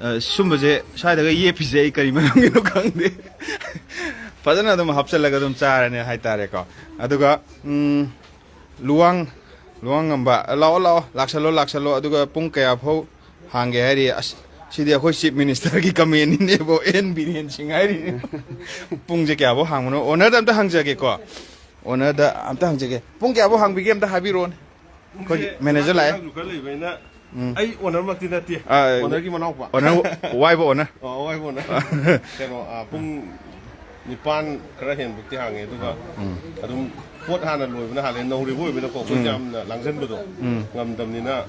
ꯑ, ꯁꯨꯝꯕꯁꯦ ꯁ꯭ꯋꯥꯏꯗꯒ ꯌꯦꯞꯄꯤꯁꯦ ꯑꯩ ꯀꯔꯤ ꯃꯔꯝꯒꯤꯅꯣ ꯈꯪꯗꯦ꯫ ꯐꯖꯅ ꯑꯗꯨꯝ ꯍꯥꯞꯆꯤꯜꯂꯒ ꯑꯗꯨꯝ ꯆꯥꯔꯅꯤ ꯍꯥꯏꯇꯥꯔꯦꯀꯣ꯫ ꯑꯗꯨꯒ, ꯎꯝ, ꯂꯨꯋꯥꯡ, ꯂꯨꯋꯥꯡ ꯉꯝꯕ, ꯂꯥꯛꯑꯣ, ꯂꯥꯛꯑꯣ, ꯂꯥꯛꯁꯜꯂꯣ, ꯂꯥꯛꯁꯜꯂꯣ꯫ ꯑꯗꯨꯒ ꯄꯨꯡ ꯀꯌꯥ ꯐꯥꯎ ꯍꯥꯡꯒꯦ ꯍꯥꯏꯔꯤ? ꯑꯁ, ꯁꯤꯗꯤ ꯑꯩꯈꯣꯏ ꯆꯤꯐ ꯃꯤꯅꯤꯁꯇꯔꯒꯤ ꯀꯃꯦꯟꯅꯤꯅꯦꯕꯣ, ꯑꯦꯟ ꯕꯤꯔꯦꯟ ꯁꯤꯡ ꯍꯥꯏꯔꯤ꯫ ꯄꯨꯡꯁꯦ ꯀꯌꯥꯐꯥꯎ ꯍꯥꯡꯕꯅꯣ? ꯑꯣꯅꯔꯗ ꯑꯝꯇ ꯍꯪꯖꯒꯦꯀꯣ꯫ ꯑꯣꯅꯔꯗ ꯑꯝꯇ ꯍꯪꯖꯒꯦ꯫ ꯄꯨꯡ ꯀꯌꯥꯐꯥꯎ ꯍꯥꯡꯕꯤꯒꯦ ꯑꯝꯇ ꯍꯥꯏꯕꯤꯔꯛꯑꯣꯅꯦ꯫ ꯑꯩꯈꯣꯏꯒꯤ ꯃꯦꯅꯦꯖꯔ ꯂꯥꯛꯑꯦ꯫ ꯄꯨꯡꯁꯦ ꯑꯉꯥꯡꯁꯨ ꯈꯔ ꯂꯩꯕꯅꯤꯅ, ꯎꯝ꯫ ꯑꯩ ꯑꯣꯅꯔꯃꯛꯇꯤ ꯅꯠꯇꯦ꯫ ꯑꯥ, ꯑꯣꯅꯔꯒꯤ ꯃꯅꯥꯎꯄꯥ꯫ ꯑꯣꯅꯔ, ꯋꯥꯏꯕ ꯑꯣꯅꯔ꯫ ꯑꯣ, ꯋꯥꯏꯕ ꯑꯣꯅꯔ꯫ ꯀꯩꯅꯣ, ꯑꯥ, ꯄꯨꯡ ꯅꯤꯄꯥꯟ ꯈꯔ ꯍꯦꯟꯕꯨꯛꯇꯤ ꯍꯥꯡꯉꯦ, ꯑꯗꯨꯒ ꯎꯝ꯫ ꯑꯗꯨꯝ ꯄꯣꯠ ꯍꯥꯟꯅ ꯂꯣꯏꯕꯅ ꯍꯥꯜꯂꯦ꯫ ꯅꯧꯔꯤꯕ ꯑꯣꯏꯕꯅꯀꯣ, ꯑꯩꯈꯣꯏꯁꯦ ꯎꯝ꯫ ꯌꯥꯝꯅ ꯂꯥꯡꯖꯟꯕꯗꯣ ꯎꯝ꯫ ꯉꯝꯗꯕꯅꯤꯅ꯫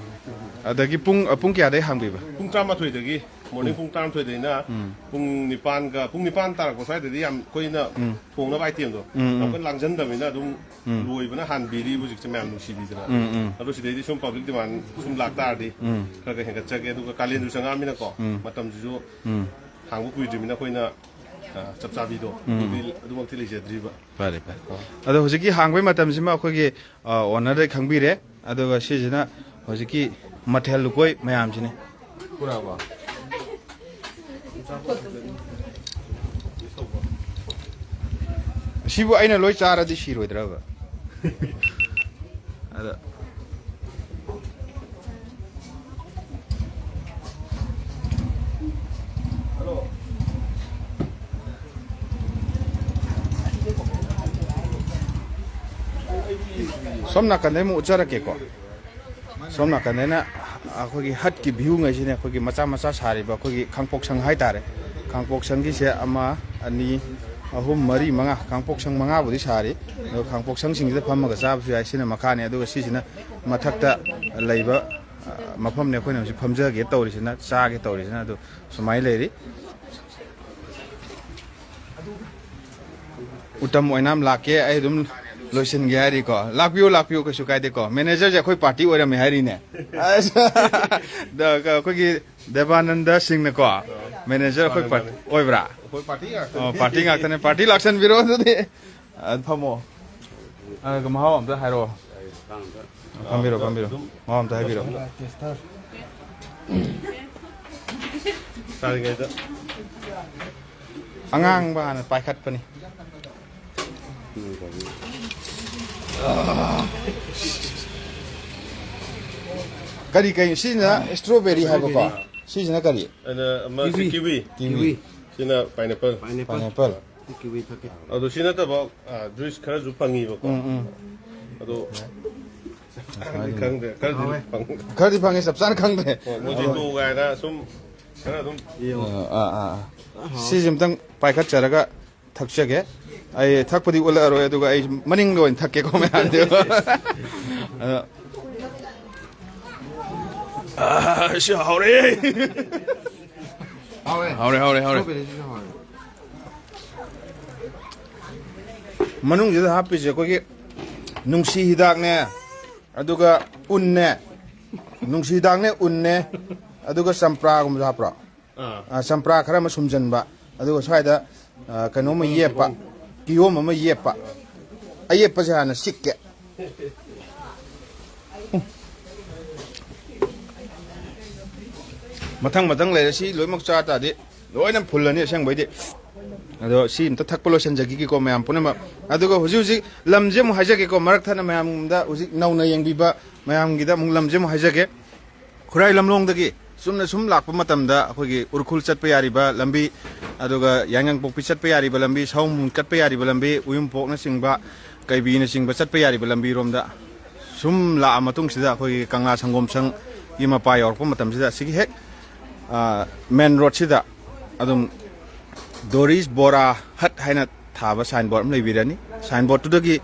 ꯑꯗꯒꯤ ꯄꯨꯡ, ꯑ, ꯄꯨꯡ ꯀꯌꯥꯗꯩ ꯍꯥꯡꯕꯤꯕ? ꯄꯨꯡ ꯇꯔꯥꯃꯥꯊꯣꯏꯗꯒꯤ, ꯃꯣꯔꯅꯤꯡ ꯎꯝ꯫ ꯄꯨꯡ ꯇꯔꯥꯃꯥꯊꯣꯏꯗꯩꯅ ꯎꯝ꯫ ꯄꯨꯡ ꯅꯤꯄꯥꯟꯒ, ꯄꯨꯡ ꯅꯤꯄꯥꯟ ꯇꯥꯔꯛꯄ ꯁ꯭ꯋꯥꯏꯗꯗꯤ ꯌꯥꯝ ꯑꯩꯈꯣꯏꯅ ꯎꯝ꯫ ꯊꯣꯡꯅꯕ ꯑꯥꯏꯇꯦꯝꯗꯣ ꯎꯝ, ꯌꯥꯝ ꯎꯝ꯫ ꯀꯟꯅ ꯂꯥꯡꯖꯟꯗꯕꯅꯤꯅ ꯑꯗꯨꯝ ꯎꯝ꯫ ꯂꯣꯏꯕꯅ ꯍꯥꯟꯕꯤꯔꯤ ꯍꯧꯖꯤꯛꯁꯦ ꯃꯌꯥꯝ ꯅꯨꯡꯁꯤꯕꯤꯗꯅ꯫ ꯎꯝ, ꯎꯝ꯫ ꯑꯗꯣ ꯁꯤꯗꯩꯗꯤ ꯁꯨꯝ ꯄꯕ꯭ꯂꯤꯛ ꯗꯤꯃꯥꯟ ꯁꯨꯝ ꯂꯥꯛꯇꯥꯔꯗꯤ ꯎꯝ꯫ ꯈꯔ ꯈꯔ ꯍꯦꯟꯒꯠꯆꯒꯦ꯫ ꯑꯗꯨꯒ ꯀꯥꯂꯦꯟꯁꯨ ꯆꯪꯉꯛꯑꯃꯤꯅꯀꯣ, ꯎꯝ꯫ ꯃꯇꯝꯁꯤꯁꯨ ꯎꯝ꯫ ꯍꯥꯡꯕ ꯀꯨꯏꯗ꯭ꯔꯤꯕꯅꯤꯅ ꯑꯩꯈꯣꯏꯅ, ꯑ, ꯆꯞ ꯆꯥꯕꯤꯗꯣ ꯎꯝ꯫ ꯑꯗꯨꯗꯤ ꯑꯗꯨꯃꯛꯇꯤ ꯂꯩꯖꯗ꯭ꯔꯤꯕ꯫ ꯐꯔꯦ, ꯐꯔꯦ꯫ ꯑꯣ꯫ ꯑꯗꯣ ꯍꯧꯖꯤꯛꯀꯤ ꯍꯥꯡꯕꯒꯤ ꯃꯇꯝꯁꯤꯃ ꯑꯩꯈꯣꯏꯒꯤ, ꯑ, ꯑꯣꯅꯔꯗꯩ ꯈꯪꯕꯤꯔꯦ꯫ ꯑꯗꯨꯒ ꯁꯤꯁꯤꯅ ꯍꯧꯖꯤꯛꯀꯤ ꯃꯊꯦꯜ ꯂꯨꯀꯣꯏ ꯃꯌꯥꯝꯁꯤꯅꯤ꯫ ꯄꯨꯔꯛꯑꯕꯣ? ꯁꯤꯕꯨ ꯑꯩꯅ ꯂꯣꯏ ꯆꯥꯔꯗꯤ ꯁꯤꯔꯣꯏꯗ꯭ꯔꯕ? ꯑꯗ ꯁꯣꯝ ꯅꯥꯀꯟꯗꯩ ꯑꯃꯨꯛ ꯎꯠꯆꯔꯛꯀꯦꯀꯣ꯫ ꯁꯣꯝ ꯅꯥꯀꯟꯗꯩꯅ ꯑꯩꯈꯣꯏꯒꯤ ꯍꯠꯀꯤ ꯚ꯭ꯌꯨꯉꯩꯁꯤꯅꯦ, ꯑꯩꯈꯣꯏꯒꯤ ꯃꯆꯥ ꯃꯆꯥ ꯁꯥꯔꯤꯕ ꯑꯩꯈꯣꯏꯒꯤ ꯈꯥꯡꯄꯣꯛꯁꯪ ꯍꯥꯏꯇꯥꯔꯦ꯫ ꯈꯥꯡꯄꯣꯛꯁꯪꯒꯤꯁꯦ ꯑꯃ, ꯑꯅꯤ, ꯑꯍꯨꯝ, ꯃꯔꯤ, ꯃꯉꯥ, ꯈꯥꯡꯄꯣꯛꯁꯪ ꯃꯉꯥꯕꯨꯗꯤ ꯁꯥꯔꯤ꯫ ꯑꯗꯣ ꯈꯥꯡꯄꯣꯛꯁꯪꯁꯤꯡꯁꯤꯗ ꯐꯝꯃꯒ ꯆꯥꯕꯁꯨ ꯌꯥꯏ꯫ ꯁꯤꯅ ꯃꯈꯥꯅꯤ, ꯑꯗꯨꯒ ꯁꯤꯁꯤꯅ ꯃꯊꯛꯇ ꯂꯩꯕ, ꯑ, ꯃꯐꯝꯅꯦ ꯑꯩꯈꯣꯏꯅ ꯍꯧꯖꯤꯛ ꯐꯝꯖꯒꯦ ꯇꯧꯔꯤꯁꯤꯅ, ꯆꯥꯒꯦ ꯇꯧꯔꯤꯁꯤꯅ꯫ ꯑꯗꯨ ꯁꯨꯃꯥꯏꯅ ꯂꯩꯔꯤ꯫ ꯎꯇꯝ ꯑꯣꯏꯅꯥꯝ ꯂꯥꯛꯀꯦ, ꯑꯩ ꯑꯗꯨꯝ ꯂꯣꯏꯁꯤꯟꯒꯦ ꯍꯥꯏꯔꯤꯀꯣ꯫ ꯂꯥꯛꯄꯤꯌꯨ, ꯂꯥꯛꯄꯤꯌꯨ, ꯀꯩꯁꯨ ꯀꯥꯏꯗꯦꯀꯣ꯫ ꯃꯦꯅꯦꯖꯔꯁꯦ ꯑꯩꯈꯣꯏ ꯄꯥꯔꯇꯤ ꯑꯣꯏꯔꯝꯃꯦ ꯍꯥꯏꯔꯤꯅꯦ꯫ ꯑꯁ, ꯗ-, ꯑꯩꯈꯣꯏꯒꯤ ꯗꯦꯕꯥꯅꯟꯗ ꯁꯤꯡꯅꯀꯣ, ꯃꯦꯅꯦꯖꯔ ꯑꯩꯈꯣꯏ ꯄꯥꯔꯇꯤ ꯑꯣꯏꯕ꯭ꯔꯥ? ꯑꯩꯈꯣꯏ ꯄꯥꯔꯇꯤ ꯉꯥꯛꯇꯅꯦ꯫ ꯑꯣ, ꯄꯥꯔꯇꯤ ꯉꯥꯛꯇꯅꯦ꯫ ꯄꯥꯔꯇꯤ ꯂꯥꯛꯁꯟꯕꯤꯔꯣ ꯑꯗꯨꯗꯤ꯫ ꯑ, ꯐꯝꯃꯣ꯫ ꯑ, ꯃꯍꯥꯎ ꯑꯝꯇ ꯍꯥꯏꯔꯛꯑꯣ꯫ ꯐꯝꯕꯤꯔꯣ, ꯐꯝꯕꯤꯔꯣ꯫ ꯃꯍꯥꯎ ꯑꯝꯇ ꯍꯥꯏꯕꯤꯔꯣ꯫ ꯆꯥꯔꯤꯉꯩꯗ꯫ ꯑꯉꯥꯡꯕ ꯍꯥꯟꯅ ꯄꯥꯏꯈꯠꯄꯅꯤ꯫ ꯀꯔꯤ, ꯀꯔꯤ? ꯁꯤꯅ strawberry ꯍꯥꯏꯕꯀꯣ? ꯁꯤꯁꯤꯅ ꯀꯔꯤ? ꯑꯗ ꯑꯃ ꯁꯤ kiwi꯫ Kiwi꯫ Kiwi꯫ ꯁꯤꯅ pineapple꯫ Pineapple꯫ Pineapple꯫ Kiwi ꯊꯛꯀꯦ꯫ ꯑꯗꯣ ꯁꯤ ꯅꯠꯇꯕ, ꯑ, juice ꯈꯔꯁꯨ ꯐꯪꯉꯤꯕꯀꯣ꯫ ꯎꯝ, ꯎꯝ꯫ ꯑꯗꯣ ꯈꯪꯗꯦ, ꯈꯔꯗꯤ ꯍꯥꯎꯋꯦ꯫ ꯐꯪ-, ꯈꯔꯗꯤ ꯐꯪꯉꯦ, ꯆꯞ ꯆꯥꯅ ꯈꯪꯗ꯭ꯔꯦ꯫ ꯍꯣꯏ, Mojito ꯀꯥꯏꯅ ꯁꯨꯝ ꯈꯔ ꯑꯗꯨꯝ꯫ ꯑꯥ, ꯑꯥ, ꯑꯥ꯫ ꯁꯤꯁꯦ ꯑꯝꯇꯪ ꯄꯥꯏꯈꯠꯆꯔꯒ ꯊꯛꯆꯒꯦ꯫ ꯑꯩ ꯊꯛꯄꯗꯤ ꯎꯠꯂꯛꯑꯔꯣꯏ, ꯑꯗꯨꯒ ꯑꯩ ꯃꯅꯤꯡꯗ ꯑꯣꯏꯅ ꯊꯛꯀꯦꯀꯣ ꯃꯌꯥꯝꯁꯦ꯫ ꯑꯗꯣ, ꯑꯥ, ꯁꯤ ꯍꯥꯎꯔꯦ꯫ ꯍꯥꯎꯔꯦ꯫ ꯍꯥꯎꯔꯦ, ꯍꯥꯎꯔꯦ, ꯍꯥꯎꯔꯦ꯫ Strawberry ꯁꯤꯁꯨ ꯍꯥꯎꯔꯦ꯫ ꯃꯅꯨꯡꯁꯤꯗ ꯍꯥꯞꯄꯤꯁꯦ ꯑꯩꯈꯣꯏꯒꯤ ꯅꯨꯡꯁꯤ ꯍꯤꯗꯥꯛꯅꯦ, ꯑꯗꯨꯒ ꯎꯟꯅꯦ, ꯅꯨꯡꯁꯤ ꯍꯤꯗꯥꯛꯅꯦ, ꯎꯟꯅꯦ, ꯑꯗꯨꯒ ꯆꯝꯄ꯭ꯔꯥꯒꯨꯝꯕꯁꯨ ꯍꯥꯞꯄ꯭ꯔꯣ? ꯑꯥ꯫ ꯑꯥ, ꯆꯝꯄ꯭ꯔꯥ ꯈꯔ ꯑꯃ ꯁꯨꯝꯖꯟꯕ, ꯑꯗꯨꯒ ꯁ꯭ꯋꯥꯏꯗ, ꯑꯥ, ꯀꯩꯅꯣꯝꯃ ꯌꯦꯞꯄ, ꯀꯤꯍꯣꯝ ꯑꯃ ꯌꯦꯞꯄ꯫ ꯑꯌꯦꯞꯄꯁꯦ ꯍꯥꯟꯅ ꯆꯤꯛꯀꯦ꯫ ꯃꯊꯪ ꯃꯊꯪ ꯂꯩꯔꯦ꯫ ꯁꯤ ꯂꯣꯏꯅꯃꯛ ꯆꯥ ꯇꯥꯔꯗꯤ ꯂꯣꯏꯅ ꯐꯨꯜꯂꯅꯤ ꯑꯁꯦꯡꯕꯩꯗꯤ꯫ ꯑꯗꯣ ꯁꯤ ꯑꯝꯇ ꯊꯛꯄ ꯂꯣꯏꯁꯤꯟꯖꯈꯤꯒꯦꯀꯣ ꯃꯌꯥꯝ ꯄꯨꯝꯅꯃꯛ꯫ ꯑꯗꯨꯒ ꯍꯧꯖꯤꯛ ꯍꯧꯖꯤꯛ ꯂꯝꯁꯦ ꯑꯃꯨꯛ ꯍꯥꯏꯖꯒꯦꯀꯣ, ꯃꯔꯛ ꯊꯠꯅ ꯃꯌꯥꯝꯗ ꯍꯧꯖꯤꯛ ꯅꯧꯅ ꯌꯦꯡꯕꯤꯕ ꯃꯌꯥꯝꯒꯤꯗ ꯑꯃꯨꯛ ꯂꯝꯁꯦ ꯑꯃꯨꯛ ꯍꯥꯏꯖꯒꯦ꯫ ꯈꯨꯔꯥꯏ ꯂꯝꯂꯣꯡꯗꯒꯤ ꯆꯨꯝꯅ ꯁꯨꯝ ꯂꯥꯛꯄ ꯃꯇꯝꯗ ꯑꯩꯈꯣꯏꯒꯤ ꯎꯔꯈꯨꯜ ꯆꯠꯄ ꯌꯥꯔꯤꯕ ꯂꯝꯕꯤ, ꯑꯗꯨꯒ ꯌꯥꯏꯉꯪꯄꯣꯛꯄꯤ ꯆꯠꯄ ꯌꯥꯔꯤꯕ ꯂꯝꯕꯤ, ꯁꯑꯣꯝꯕꯨꯡ ꯆꯠꯄ ꯌꯥꯔꯤꯕ ꯂꯝꯕꯤ, ꯎꯌꯨꯝꯄꯣꯛꯅꯆꯤꯡꯕ, ꯀꯩꯕꯤꯅꯆꯤꯡꯕ ꯆꯠꯄ ꯌꯥꯔꯤꯕ ꯂꯝꯕꯤꯔꯣꯝꯗ ꯁꯨꯝ ꯂꯥꯛꯑ ꯃꯇꯨꯡꯁꯤꯗ, ꯑꯩꯈꯣꯏꯒꯤ ꯀꯪꯂꯥ ꯁꯪꯒꯣꯝ ꯁꯪꯒꯤ ꯃꯄꯥ ꯌꯧꯔꯛꯄ ꯃꯇꯝꯁꯤꯗ, ꯑꯁꯤꯒꯤ ꯍꯦꯛ, ꯑ, ꯃꯦꯟ ꯔꯣꯗꯁꯤꯗ ꯑꯗꯨꯝ ꯗꯣꯔꯤꯁ ꯕꯣꯔꯥ ꯍꯠ ꯍꯥꯏꯅ ꯊꯥꯕ ꯁꯥꯏꯟ ꯕꯣꯔꯗ ꯑꯃ ꯂꯩꯕꯤꯔꯅꯤ꯫ ꯁꯥꯏꯟ ꯕꯣꯔꯗꯇꯨꯗꯒꯤ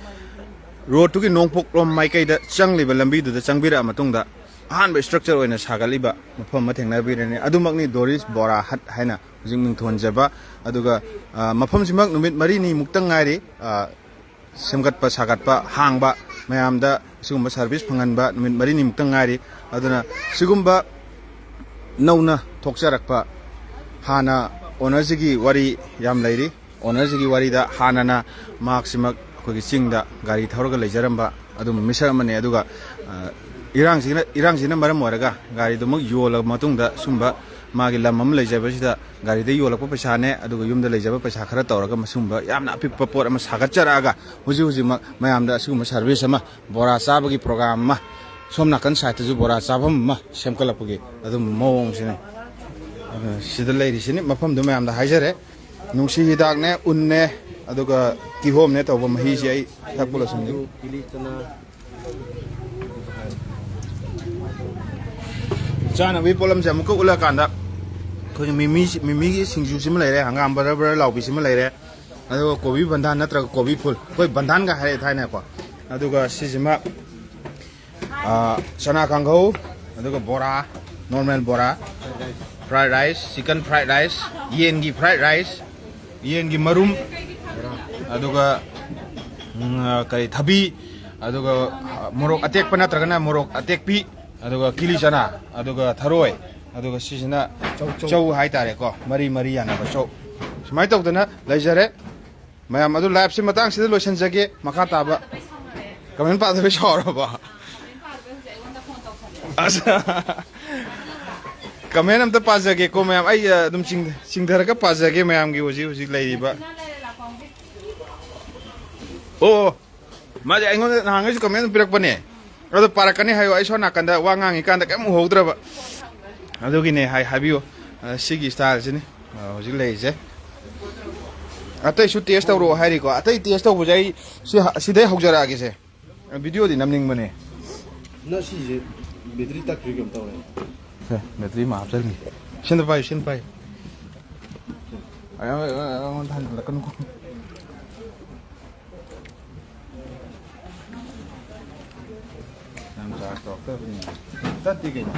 ꯔꯣꯗꯇꯨꯒꯤ ꯅꯣꯡꯄꯣꯛꯂꯣꯝ ꯃꯥꯏꯀꯩꯗ ꯆꯪꯂꯤꯕ ꯂꯝꯕꯤꯗꯨꯗ ꯆꯪꯕꯤꯔꯛꯑ ꯃꯇꯨꯡꯗ, ꯑꯍꯥꯟꯕ ꯏꯁꯇ꯭ꯔꯛꯆꯔ ꯑꯣꯏꯅ ꯁꯥꯒꯠꯂꯤꯕ ꯃꯐꯝ ꯑꯃ ꯊꯦꯡꯅꯕꯤꯔꯅꯤ꯫ ꯑꯗꯨꯃꯛꯅꯤ ꯗꯣꯔꯤꯁ ꯕꯣꯔꯥ ꯍꯠ ꯍꯥꯏꯅ ꯍꯧꯖꯤꯛ ꯃꯤꯡꯊꯣꯟꯖꯕ꯫ ꯑꯗꯨꯒ, ꯑ, ꯃꯐꯝꯁꯤꯃꯛ ꯅꯨꯃꯤꯠ ꯃꯔꯤꯅꯤꯃꯨꯛꯇꯪ ꯉꯥꯏꯔꯤ, ꯑ, ꯁꯦꯝꯒꯠꯄ ꯁꯥꯒꯠꯄ, ꯍꯥꯡꯕ, ꯃꯌꯥꯝꯗ ꯁꯤꯒꯨꯝꯕ ꯁꯥꯔꯚꯤꯁ ꯐꯪꯍꯟꯕ ꯅꯨꯃꯤꯠ ꯃꯔꯤꯅꯤꯃꯨꯛꯇꯪ ꯉꯥꯏꯔꯤ꯫ ꯑꯗꯨꯅ ꯁꯤꯒꯨꯝꯕ ꯅꯧꯅ ꯊꯣꯛꯆꯔꯛꯄ, ꯍꯥꯟꯅ ꯑꯣꯅꯔꯁꯤꯒꯤ ꯋꯥꯔꯤ ꯌꯥꯝ ꯂꯩꯔꯤ꯫ ꯑꯣꯅꯔꯁꯤꯒꯤ ꯋꯥꯔꯤꯗ, ꯍꯥꯟꯅꯅ ꯃꯍꯥꯛꯁꯤꯃꯛ ꯑꯩꯈꯣꯏꯒꯤ ꯆꯤꯡꯗ ꯒꯥꯔꯤ ꯊꯧꯔꯒ ꯂꯩꯖꯔꯝꯕ ꯑꯗꯨꯝꯕ ꯃꯤꯁꯛ ꯑꯃꯅꯤ꯫ ꯑꯗꯨꯒ, ꯑ, ꯏꯔꯥꯡꯁꯤꯅ, ꯏꯔꯥꯡꯁꯤꯅ ꯃꯔꯝ ꯑꯣꯏꯔꯒ ꯒꯥꯔꯤꯗꯨꯃꯛ ꯌꯣꯜꯂꯕ ꯃꯇꯨꯡꯗ, ꯁꯨꯝꯕ ꯃꯥꯒꯤ ꯂꯝ ꯑꯃ ꯂꯩꯖꯕꯁꯤꯗ ꯒꯥꯔꯤꯗ ꯌꯣꯜꯂꯛꯄ ꯄꯩꯁꯥꯅꯦ, ꯑꯗꯨꯒ ꯌꯨꯝꯗ ꯂꯩꯖꯕ ꯄꯩꯁꯥ ꯈꯔ ꯇꯧꯔꯒ ꯃꯁꯨꯝꯕ ꯌꯥꯝꯅ ꯑꯄꯤꯛꯄ ꯄꯣꯠ ꯑꯃ ꯁꯥꯒꯠꯆꯔꯛꯑꯒ, ꯍꯧꯖꯤꯛ ꯍꯧꯖꯤꯛꯃꯛ ꯃꯌꯥꯝꯗ ꯑꯁꯤꯒꯨꯝꯕ ꯁꯥꯔꯚꯤꯁ ꯑꯃ, ꯕꯣꯔꯥ ꯆꯥꯕꯒꯤ ꯄ꯭ꯔꯣꯒ꯭ꯔꯥꯝ ꯑꯃ, ꯁꯣꯝ ꯅꯥꯀꯟ ꯁꯥꯏꯠꯇꯁꯨ ꯕꯣꯔꯥ ꯆꯥꯐꯝ ꯑꯃ ꯁꯦꯝꯒꯠꯂꯛꯄꯒꯤ ꯑꯗꯨꯝꯕ ꯃꯑꯣꯡꯁꯤꯅꯤ꯫ ꯑ, ꯁꯤꯗ ꯂꯩꯔꯤꯁꯤꯅꯤ, ꯃꯐꯝꯗꯨ ꯃꯌꯥꯝꯗ ꯍꯥꯏꯖꯔꯦ꯫ ꯅꯨꯡꯁꯤ ꯍꯤꯗꯥꯛꯅꯦ, ꯎꯟꯅꯦ, ꯑꯗꯨꯒ ꯀꯤꯍꯣꯝꯅꯦ ꯇꯧꯕ ꯃꯍꯤꯁꯦ ꯑꯩ ꯊꯛꯄ ꯂꯣꯏꯁꯤꯟꯖꯒꯦ꯫ ꯆꯥꯅꯕꯒꯤ ꯄꯣꯠꯂꯝꯁꯦ ꯑꯃꯨꯛꯀ ꯎꯠꯂꯀꯥꯟꯗ, ꯑꯩꯈꯣꯏꯒꯤ ꯃꯤꯃꯤ, ꯃꯤꯃꯤꯒꯤ ꯁꯤꯡꯖꯨꯁꯤꯃ ꯂꯩꯔꯦ, ꯍꯪꯒꯥꯝ ꯕꯔ ꯕꯔ ꯂꯥꯎꯕꯤꯁꯤꯃ ꯂꯩꯔꯦ, ꯑꯗꯨꯒ ꯀꯣꯕꯤ ꯕꯟꯙꯥꯟ ꯅꯠꯇ꯭ꯔꯒ ꯀꯣꯕꯤ ꯐꯨꯜ, ꯑꯩꯈꯣꯏ ꯕꯟꯙꯥꯟꯒ ꯍꯥꯏꯔꯛꯑꯦ ꯊꯥꯏꯅꯀꯣ꯫ ꯑꯗꯨꯒ ꯁꯤꯁꯤꯃ, ꯑ, ꯆꯅꯥ ꯀꯥꯡꯍꯧ, ꯑꯗꯨꯒ ꯕꯣꯔꯥ, ꯅꯣꯔꯃꯦꯜ ꯕꯣꯔꯥ, fry rice, chicken fry rice, ꯌꯦꯟꯒꯤ ꯐ꯭ꯔꯥꯏ ꯔꯥꯏꯁ, ꯌꯦꯟꯒꯤ ꯃꯔꯨꯝ, ꯑꯗꯨꯒ, ꯎꯝ, ꯑ, ꯀꯔꯤ, ꯊꯕꯤ, ꯑꯗꯨꯒ, ꯑ, ꯃꯣꯔꯣꯛ ꯑꯇꯦꯛꯄ ꯅꯠꯇ꯭ꯔꯒꯅ ꯃꯣꯔꯣꯛ ꯑꯇꯦꯛꯄꯤ, ꯑꯗꯨꯒ ꯀꯤꯂꯤ ꯆꯅꯥ, ꯑꯗꯨꯒ ꯊꯔꯣꯏ, ꯑꯗꯨꯒ ꯁꯤꯁꯤꯅ ꯆꯧ, ꯆꯧ꯫ ꯆꯧ ꯍꯥꯏꯇꯥꯔꯦꯀꯣ, ꯃꯔꯤ ꯃꯔꯤ ꯌꯥꯅꯕ ꯆꯧ꯫ ꯁꯨꯃꯥꯏꯅ ꯇꯧꯗꯅ ꯂꯩꯖꯔꯦ꯫ ꯃꯌꯥꯝ ꯑꯗꯨ ꯂꯥꯏꯐꯁꯤ ꯃꯇꯥꯡꯁꯤꯗ ꯂꯣꯏꯁꯤꯟꯖꯒꯦ꯫ ꯃꯈꯥ ꯇꯥꯕ ꯀꯃꯦꯟ ꯄꯥꯗꯕꯩ ꯁꯥꯎꯔꯕꯣ? ꯑꯁ, ꯀꯃꯦꯟ ꯑꯝꯇ ꯄꯥꯖꯒꯦꯀꯣ ꯃꯌꯥꯝ꯫ ꯑꯩ, ꯑ, ꯑꯗꯨꯝ ꯆꯤꯡ-, ꯆꯤꯡꯊꯔꯒ ꯄꯥꯖꯒꯦ ꯃꯌꯥꯝꯒꯤ ꯍꯧꯖꯤꯛ ꯍꯧꯖꯤꯛ ꯂꯩꯔꯤꯕ꯫ ꯑꯣ, ꯑꯣ꯫ ꯃꯥꯁꯦ ꯑꯩꯉꯣꯟꯗ ꯅꯍꯥꯟꯈꯩꯁꯨ ꯀꯃꯦꯟ ꯑꯗꯨꯝ ꯄꯤꯔꯛꯄꯅꯦ꯫ ꯑꯗꯣ ꯄꯥꯔꯛꯀꯅꯤ ꯍꯥꯏꯌꯣ, ꯑꯩ ꯁꯣꯝ ꯅꯥꯀꯟꯗ ꯋꯥ ꯉꯥꯡꯉꯤꯀꯥꯟꯗ ꯀꯩꯝ ꯎꯍꯧꯗ꯭ꯔꯕ꯫ ꯑꯗꯨꯒꯤꯅꯦ ꯍꯥꯏ-, ꯍꯥꯏꯕꯤꯌꯨ꯫ ꯑ, ꯁꯤꯒꯤ ꯁ꯭ꯇꯥꯏꯜꯁꯤꯅꯤ, ꯑ, ꯍꯧꯖꯤꯛ ꯂꯩꯔꯤꯁꯦ꯫ ꯑꯇꯩꯁꯨ ꯇꯦꯁ ꯇꯧꯔꯛꯑꯣ ꯍꯥꯏꯔꯤꯀꯣ꯫ ꯑꯇꯩ ꯇꯦꯁ ꯇꯧꯕꯁꯦ ꯑꯩ ꯁꯤ ꯍ-, ꯁꯤꯗꯩ ꯍꯧꯖꯔꯛꯑꯒꯦꯁꯦ꯫ ꯚꯤꯗꯤꯑꯣꯗꯤ ꯅꯝꯅꯤꯡꯕꯅꯦ꯫ ꯅ ꯁꯤꯁꯦ ꯕꯦꯇ꯭ꯔꯤ ꯇꯠꯈ꯭ꯔꯤ ꯀꯩꯅꯣꯝ ꯇꯧꯔꯦ꯫ ꯁꯦ, ꯕꯦꯇ꯭ꯔꯤ ꯑꯃ ꯍꯥꯞꯆꯜꯂꯤ꯫ ꯁꯤꯟꯗ ꯄꯥꯏꯌꯨ, ꯁꯤꯟꯗ ꯄꯥꯏꯌꯨ꯫ ꯑꯩ-, ꯑꯩ-, ꯑꯩ-, ꯑꯩꯉꯣꯟꯗ ꯍꯟꯖꯤꯜꯂꯛꯀꯅꯨꯀꯣ꯫ ꯅꯪ ꯆꯥꯔꯖ ꯇꯧꯔꯛꯇꯕꯅꯤꯅ꯫ ꯇꯠꯇꯦ ꯀꯩꯅꯣ꯫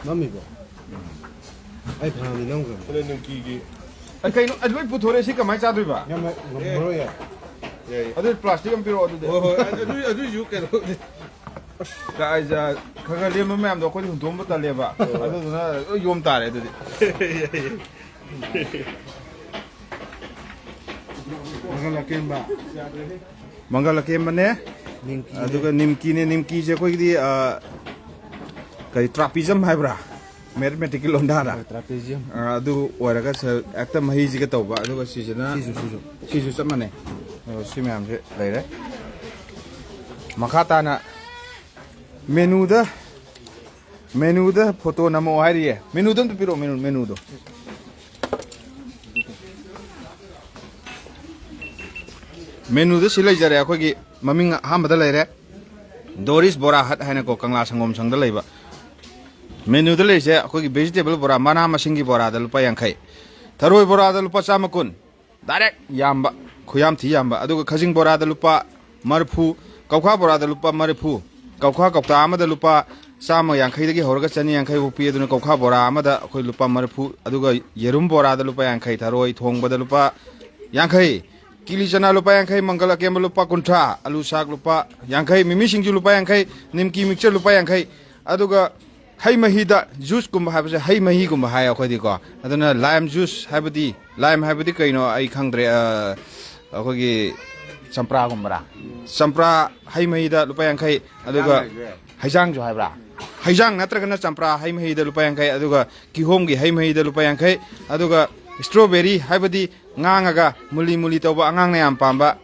ꯅꯝꯃꯤꯕꯣ? ꯑꯩ ꯐꯅꯌꯥꯝꯗꯤ ꯅꯝꯈ꯭ꯔꯕꯅꯤ꯫ ꯑꯗꯣ ꯅꯤꯝꯀꯤꯒꯤ ꯑ, ꯀꯩꯅꯣ? ꯑ, ꯂꯣꯏ ꯄꯨꯊꯣꯔꯛꯑꯦ꯫ ꯁꯤ ꯀꯃꯥꯏꯅ ꯆꯥꯗꯣꯏꯕ? ꯌꯥꯝ ꯉꯝꯃꯔꯣꯏ ꯌꯥꯏ꯫ ꯌꯥꯏ꯫ ꯑꯗꯨ ꯄ꯭ꯂꯥꯁꯇꯤꯛ ꯑꯃ ꯄꯤꯔꯛꯑꯣ ꯑꯗꯨꯗꯤ꯫ ꯍꯣꯏ, ꯍꯣꯏ꯫ ꯑꯗꯨ, ꯑꯗꯨꯏꯁꯨ ꯀꯩꯅꯣ꯫ ꯀꯥꯏ-, ꯈꯔ ꯈꯔ ꯂꯦꯝꯕ ꯃꯌꯥꯝꯗꯣ ꯑꯩꯈꯣꯏꯗꯤ ꯍꯨꯟꯗꯣꯛꯑꯝꯕ ꯇꯜꯂꯦꯕ꯫ ꯍꯣꯏ, ꯍꯣꯏ꯫ ꯑꯗꯨꯗꯨꯅ ꯂꯣꯏ ꯌꯣꯝ ꯇꯥꯔꯦ ꯑꯗꯨꯗꯤ꯫ ꯌꯥꯏ, ꯌꯥꯏ꯫ ꯃꯪꯒꯜ ꯑꯀꯦꯝꯕ꯫ ꯃꯪꯒꯜ ꯑꯀꯦꯝꯕꯅꯦ꯫ ꯅꯤꯝꯀꯤꯅꯦ꯫ ꯑꯗꯨꯒ ꯅꯤꯝꯀꯤꯅꯦ꯫ ꯅꯤꯝꯀꯤꯁꯦ ꯑꯩꯈꯣꯏꯒꯤꯗꯤ, ꯑ, ꯀꯔꯤ, ꯇ꯭ꯔꯥꯄꯤꯖꯝ ꯍꯥꯏꯕ꯭ꯔꯥ? ꯃꯦꯊꯃꯦꯇꯤꯛꯀꯤ ꯂꯣꯟꯗꯥꯗ꯫ ꯍꯣꯏ, ꯇ꯭ꯔꯥꯄꯤꯖꯤꯌꯝ꯫ ꯑ, ꯑꯗꯨ ꯑꯣꯏꯔꯒ ꯁ-, ꯍꯦꯛꯇ ꯃꯍꯤꯁꯤꯒ ꯇꯧꯕ꯫ ꯑꯗꯨꯒ ꯁꯤꯁꯤꯅ ꯁꯤꯁꯨ, ꯁꯤꯁꯨ꯫ ꯁꯤꯁꯨ ꯆꯞ ꯃꯥꯟꯅꯩ꯫ ꯑ, ꯁꯤ ꯃꯌꯥꯝꯁꯦ ꯂꯩꯔꯦ꯫ ꯃꯈꯥ ꯇꯥꯅ ꯃꯦꯅꯨꯗ, ꯃꯦꯅꯨꯗ ꯐꯣꯇꯣ ꯅꯝꯃꯛꯑꯣ ꯍꯥꯏꯔꯤꯌꯦ꯫ ꯃꯦꯅꯨꯗ ꯑꯝꯇ ꯄꯤꯔꯛꯑꯣ, ꯃꯦꯅꯨ, ꯃꯦꯅꯨꯗꯣ꯫ ꯃꯦꯅꯨꯗ ꯁꯤ ꯂꯩꯖꯔꯦ꯫ ꯑꯩꯈꯣꯏꯒꯤ ꯃꯃꯤꯡ ꯑꯍꯥꯟꯕꯗ ꯂꯩꯔꯦ ꯗꯣꯔꯤꯁ ꯕꯣꯔꯥ ꯍꯠ ꯍꯥꯏꯅꯀꯣ, ꯀꯪꯂꯥ ꯁꯪꯒꯣꯝ ꯁꯪꯗ ꯂꯩꯕ꯫ ꯃꯦꯅꯨꯗ ꯂꯩꯔꯤꯁꯦ ꯑꯩꯈꯣꯏꯒꯤ ꯚꯦꯖꯤꯇꯦꯕꯜ ꯕꯣꯔꯥ, ꯃꯅꯥ ꯃꯁꯤꯡꯒꯤ ꯕꯣꯔꯥꯗ ꯂꯨꯄꯥ ꯌꯥꯡꯈꯩ, ꯊꯔꯣꯏ ꯕꯣꯔꯥꯗ ꯂꯨꯄꯥ ꯆꯥꯝꯃ ꯀꯨꯟ, ꯗꯥꯏꯔꯦꯛ ꯌꯥꯝꯕ, ꯈꯨꯌꯥꯝ ꯊꯤ ꯌꯥꯝꯕ꯫ ꯑꯗꯨꯒ ꯈꯖꯤꯡ ꯕꯣꯔꯥꯗ ꯂꯨꯄꯥ ꯃꯔꯤꯐꯨ, ꯀꯧꯈꯥ ꯕꯣꯔꯥꯗ ꯂꯨꯄꯥ ꯃꯔꯤꯐꯨ, ꯀꯧꯈꯥ ꯀꯧꯇꯥ ꯑꯃꯗ ꯂꯨꯄꯥ ꯆꯥꯝꯃ ꯌꯥꯡꯈꯩꯗꯒꯤ ꯍꯧꯔꯒ ꯆꯅꯤ ꯌꯥꯡꯈꯩ ꯐꯥꯎ ꯄꯤ꯫ ꯑꯗꯨꯅ ꯀꯧꯈꯥ ꯕꯣꯔꯥ ꯑꯃꯗ ꯑꯩꯈꯣꯏ ꯂꯨꯄꯥ ꯃꯔꯤꯐꯨ, ꯑꯗꯨꯒ ꯌꯦꯔꯨꯝ ꯕꯣꯔꯥꯗ ꯂꯨꯄꯥ ꯌꯥꯡꯈꯩ, ꯊꯔꯣꯏ ꯊꯣꯡꯕꯗ ꯂꯨꯄꯥ ꯌꯥꯡꯈꯩ, ꯀꯤꯂꯤ ꯆꯅꯥ ꯂꯨꯄꯥ ꯌꯥꯡꯈꯩ, ꯃꯪꯒꯜ ꯑꯀꯦꯝꯕ ꯂꯨꯄꯥ ꯀꯨꯟꯊ꯭ꯔꯥ, ꯑꯂꯨ ꯁꯥꯛ ꯂꯨꯄꯥ ꯌꯥꯡꯈꯩ, ꯃꯤꯃꯤ ꯁꯤꯡꯖꯨ ꯂꯨꯄꯥ ꯌꯥꯡꯈꯩ, ꯅꯤꯝꯀꯤ ꯃꯤꯛꯆꯔ ꯂꯨꯄꯥ ꯌꯥꯡꯈꯩ꯫ ꯑꯗꯨꯒ ꯍꯩ ꯃꯍꯤꯗ, ꯖꯨꯁꯀꯨꯝꯕ ꯍꯥꯏꯕꯁꯦ ꯍꯩ ꯃꯍꯤꯒꯨꯝꯕ ꯍꯥꯏ ꯑꯩꯈꯣꯏꯗꯤꯀꯣ꯫ ꯑꯗꯨꯅ ꯂꯥꯏꯝ ꯖꯨꯁ ꯍꯥꯏꯕꯗꯤ, ꯂꯥꯏꯝ ꯍꯥꯏꯕꯗꯤ ꯀꯩꯅꯣ ꯑꯩ ꯈꯪꯗ꯭ꯔꯦ꯫ ꯑ, ꯑꯩꯈꯣꯏꯒꯤ ꯆꯝꯄ꯭ꯔꯥꯒꯨꯝꯕꯔꯥ? ꯆꯝꯄ꯭ꯔꯥ ꯍꯩ ꯃꯍꯤꯗ ꯂꯨꯄꯥ ꯌꯥꯡꯈꯩ, ꯑꯗꯨꯒ ꯍꯩꯖꯥꯡ ꯍꯥꯏꯕ꯭ꯔꯥ? ꯍꯩꯖꯥꯡ ꯅꯠꯇ꯭ꯔꯒꯅ ꯆꯝꯄ꯭ꯔꯥ ꯍꯩ ꯃꯍꯤꯗ ꯂꯨꯄꯥ ꯌꯥꯡꯈꯩ, ꯑꯗꯨꯒ ꯀꯤꯍꯣꯝꯒꯤ ꯍꯩ ꯃꯍꯤꯗ ꯂꯨꯄꯥ ꯌꯥꯡꯈꯩ, ꯑꯗꯨꯒ ꯏꯁꯇ꯭ꯔꯣꯕꯦꯔꯤ ꯍꯥꯏꯕꯗꯤ ꯉꯥꯡꯉꯒ ꯃꯨꯂꯤ ꯃꯨꯂꯤ ꯇꯧꯕ ꯑꯉꯥꯡꯅ ꯌꯥꯝ ꯄꯥꯝꯕ